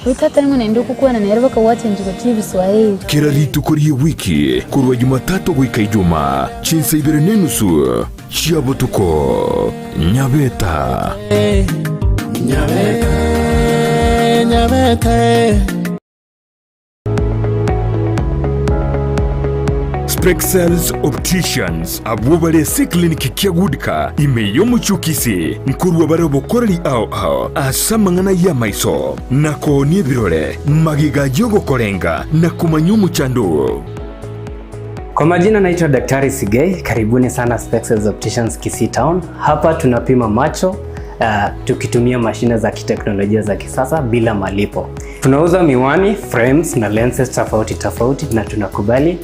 Oyo tata ning'o naende okokwana nere bakagwachenchia gochia ebiswahili. Kera rituko ri'ewiki, korwa Jumatatu goika Ijumaa, chinsa ibere nenusu chia botuko. Nyabeta. Spexels Opticians abwo bare ase eclinic kia Goodka ime y'omochie o Kisii nkorua bare obokoreri ao ao ase amang'ana y'amaiso na koonia ebirore magega y'ogokorenga na komanya omochando oo. Kwa majina naitwa Daktari Sigei, karibuni sana Spexels Opticians Kisii Town. Hapa tunapima macho tukitumia mashine za kiteknolojia za kisasa bila malipo. Tunauza miwani, frames na lenses tofauti tofauti na tunakubali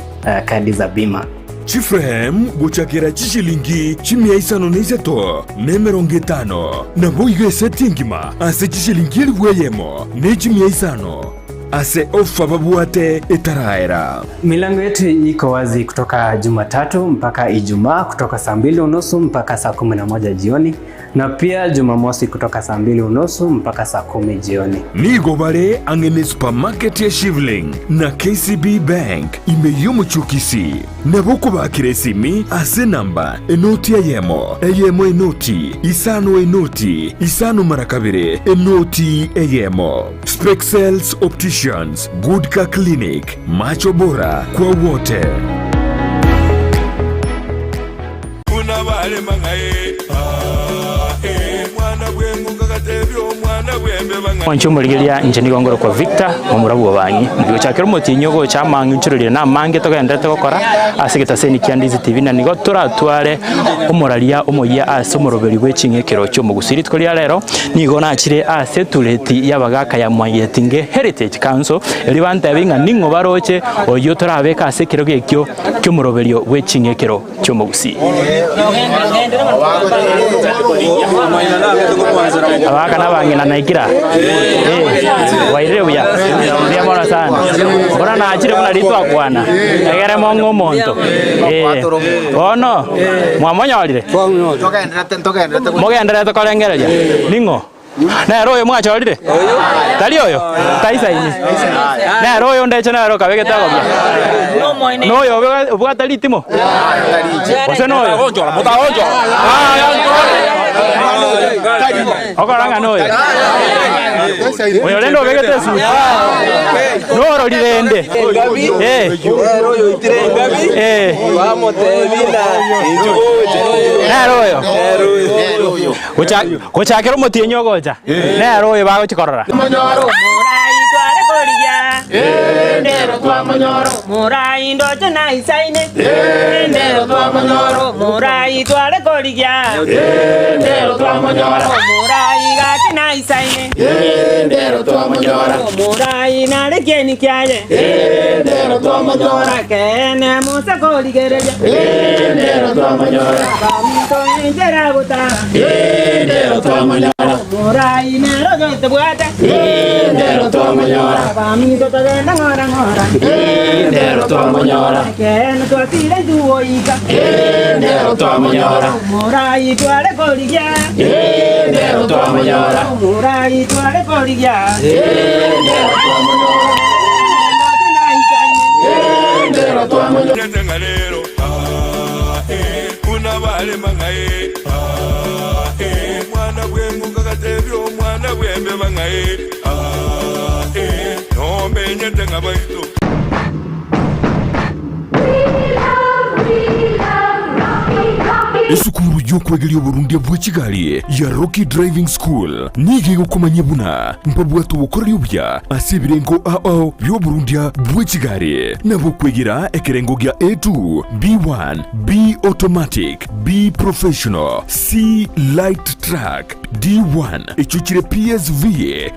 kadi za bima. Chiframe gochakera chishilingi chimia isano na isato na emerongo etano, naboigo eseti engima ase chishilingi elifu eyemo ne chimia isano ase ofa babwate etaraera. Milango yetu iko wazi kutoka Jumatatu mpaka Ijumaa kutoka saa mbili unusu mpaka saa 11 jioni na pia Jumamosi kutoka saa mbili unusu mpaka saa 10 jioni. Nigo bare ang'e ne supermarket ya Shivling na KCB Bank ime y'omochie o Kisii. Nabo okobakera esimi ase enamba enoti eyemo, eyemo enoti, isano enoti, isano mara kabere, enoti eyemo. Spexels Opticians, Good Car Clinic, macho bora kwa wote. Mwanche omorigereria, inche nigo ngorokwa Victor, momura bw'obobangi. Gochakera omotienyi ogocha amang'inchorerio na amange togendererete gokora ase egetaseni kia Ndizi TV, na nigo toratware omoraria omoyia ase omoroberi bwe ching'ekero chi'omogusii. Rituko ria rero nigo nachire ase etureti y'abagaka ya Mwanyagetinge Heritage Council, erio bantebie ng'a ning'o baroche oyio torabeke ase ekerogo ekio ki'omoroberio bwe ching'ekero chi'omogusii. Abagaka na abang'ina naikira Eh, bwairire buya mbuya mono sana bono nachire buna ritwakwana egere mong'e omonto Eh, bono mwamonyorire mogendererete korengereria ning'o Nere oyo mwachorire? Tari oyo? Taisaini. Nere oyo ondeche nere okabegete agobia. Noyo obe- obwate ritimo? Gose noyo? Okora ng'a noyo. Oyo rende obegete esuti. Norori rende. Eh. Eh. Nere oyo. Gochakera omotienyi ogocha, nere oyo bagochia korora. Ndero twamonyora. Morai nero getebwate. Ndero twamonyora. Abaminto togenda ng'ora ng'ora. Ndero twamonyora. Ekeene twasire ntugoika. Ndero twamonyora. Morai tware korigia. Ndero twamonyora. Morai tware korigia. Ndero twamonyora. Ndero twamonyora. Esukuru y'okwegeria oborundia bwe chigari ya Rocky Driving School nigo egokomanyia buna mbabwate obokoreri obuya ase ebirengo ao bi'oborundia bwe chigari nabo okwegera ekerengo gia A2, B1, B Automatic, B Professional, C Light Truck, D1 echio chire PSV,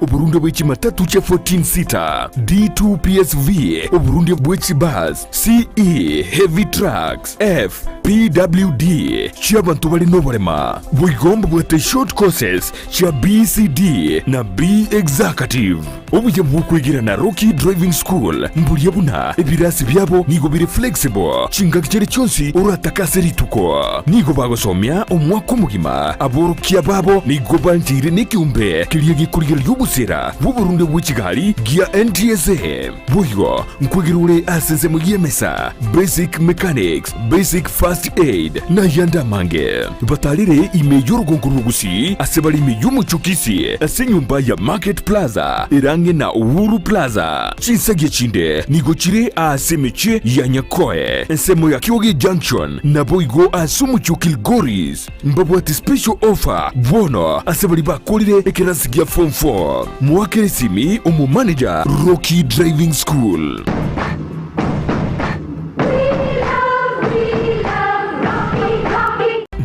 oborundia bwe chimatatu chia 14 seater, D2 PSV, oborundia bwe chibus, CE Heavy Trucks, F PWD chi'abanto bare noborema. Boigo mbabwate short courses chia BCD na B Executive. Obuya bw'okwegera na Rocky Driving School mboria buna ebirasi biabo nigo bire flexible chingaki chiria chionsi oratake ase rituko. Nigo bagosomia omwaka omogima. Aborokia babo nigo bancheire nekeombe keria gekorigereria obosera bw'oborundia bwe chigari gia NTSA. Boigo nkwegera ore ase ensemo y'emesa, basic mechanics, basic first aid, na ayande amange. Batarire ime y'orogongo rw'Ogusii ase bare ime y'omochie o Kisii ase enyomba ya Market Plaza ere ang'e na Uhuru Plaza. Chinsagia chinde nigo chire ase emechie ya Nyakoe, ensemo ya Kioge Junction, naboigo ase omochie o Kilgoris. Mbabwate special offer bono ase baria bakorire ekerasi gia form 4. Moakere esimi omomanager Rocky Driving School.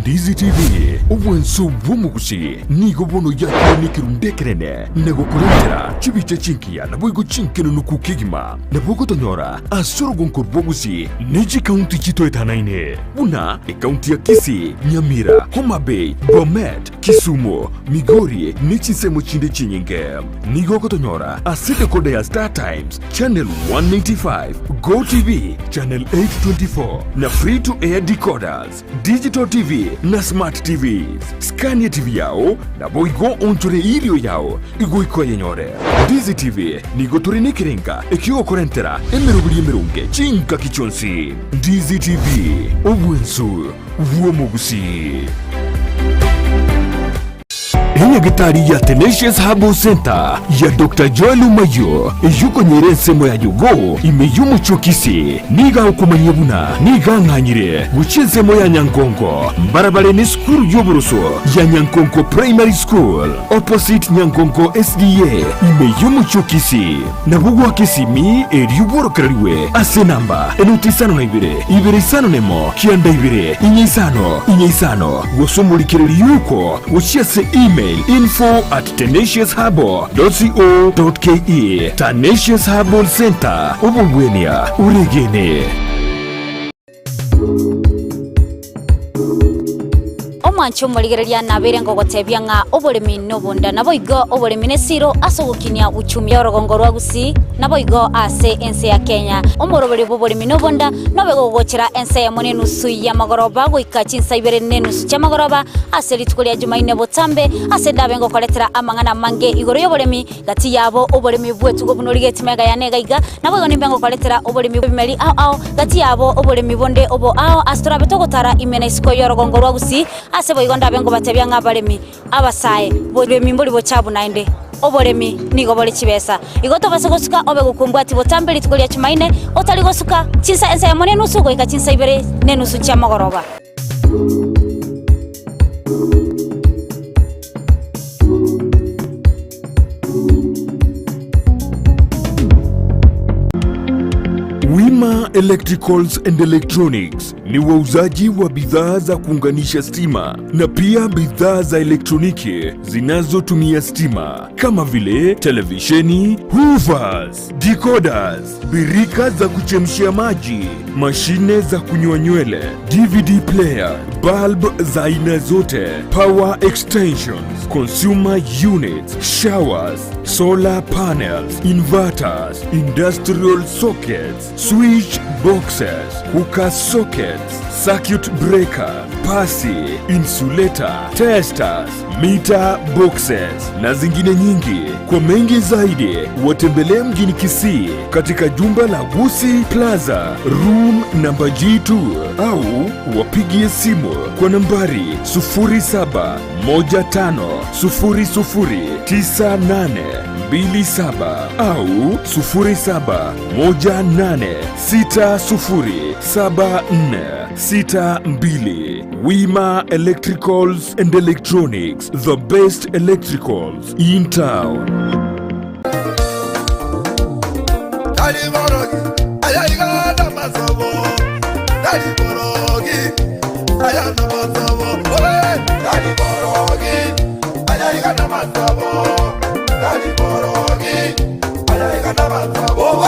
Ndizi TV, obwanso bw'omogusi nigo bono yakire nekerundu ekenene na gokorentera chibicha chingiya naboigo chinkenenuku kegima. Nabo ogotonyora ase orogonko rw'obosie ne chikaunti chitoetanaine buna ekaunti ya Kisii, Nyamira, Homa Bay, Bomet, Kisumu, Migori ne chinsemo chinde chinyinge. Nigo ogotonyora ase decoder ya Star Times channel 195, Go TV channel 824 na free to air decoders, Digital TV na Smart TVs. Scan TV yao naboigo onchore irio yao igoika oyenyore. Ndizi TV nigo tore nekerenga ekiogokorentera emeroberi emeronge chingaki chionsi. Ndizi TV, obwensu bw'omogusii. Enyagetari ya Tenacious Herbal Centre ya Doctor Joel Omayio eyio okonyora ensemo ya Jogoo ime y'omochie o Kisii nigo agokomanyia buna nigo ang'anyire gochia ensemo ya Nyankonko mbarabare nesukuru y'oboroso ya Nyankonko Primary School opposite Nyankonko SDA ime y'omochie o Kisii. Nabo goaka esimi erio bworokererigwe ase enamba enoti isano na ibere, ibere isano nemo, kianda ibere, inye isano, inye isano, gose omorikereri yuko gochia ase email info at tenaciousherbal.co.ke. Tenacious Herbal Centre, obogwenia oregene. Omwanche omorigereria nabeire ngogotebia ng'a oboremi nobonda, naboigo oboremi nesiro ase ogokinia uchumi y'orogongo rwa Gusii, naboigo ase ense ya Kenya. Omoroberio bw'oboremi nobonda nobe gogochera ense eyemo nenusu y'amagoroba goika chinsa ibere nenusu chi'amagoroba ase rituko ria Jumaine botambe, ase ndabe ngokoretera amang'ana amange igoro y'oboremi Gati yabo oboremi bw'etugo buna origetie magega yane iga iga, naboigo nimbe ngokoretera oboremi bw'ebimeri ao ao, gati yabo oboremi bonde obo ao ase torabe togotara ime na isiko y'orogongo rwa Gusii, ase boigo ndabe ngobatebia ng'a abaremi, abasae, boremi mbori bochabu naende, oboremi nigo bore chibesa. Igo tobase gosuka obe gokumbwatia botambe rituko ria Chumaine, otari gosuka chinsa ensa eyemo nenusu goika chinsa ibere nenusu chiamogoroba. Wima Electricals and Electronics ni wauzaji wa bidhaa za kuunganisha stima na pia bidhaa za elektroniki zinazotumia stima kama vile televisheni, hoovers, decoders, birika za kuchemshia maji, mashine za kunyoa nywele, DVD player, bulb za aina zote, power extensions, consumer units, showers, solar panels, inverters, industrial sockets, switch boxes, cooker sockets, circuit breaker, pasi, insulator, testers, meter boxes na zingine nyingi. Kwa mengi zaidi watembelee mjini Kisii katika jumba la Gusii Plaza room namba G2 au wapigie simu kwa nambari 0715009827 au 0718607462. Wima Electricals and Electronics, the best electricals in town. Tari borogi, aya iga na masomo. Tari borogi, aya na masomo. Oe, tari borogi, aya iga na masomo. Tari borogi, aya iga na masomo.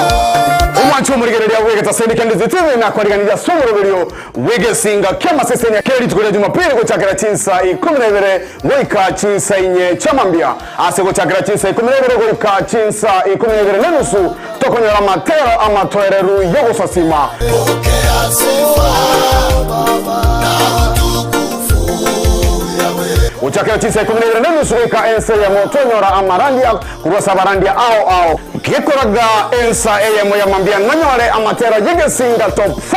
Omwanchi omorigereria bw'egetaseni kia Ndizi TV nakwariganirie ase omoroberio bw'egesinga ki'amasesenia kera rituko ria Jumapili gochakera chinsa ikomi na ibere goika chinsa inye chiamambia. Ase gochakera chinsa ikomi na ibere goika chinsa ikomi na ibere nenusu tokonyora amatero amatoereru y'ogosasima. Gochakera chinsa ikomi na ibere nenusu goika ensa eyemo tonyora amarandia korwa ase abarandia ao ao. Gekoraga ensa eyemo ya mambia nonyore amatero y'egesinga top 5.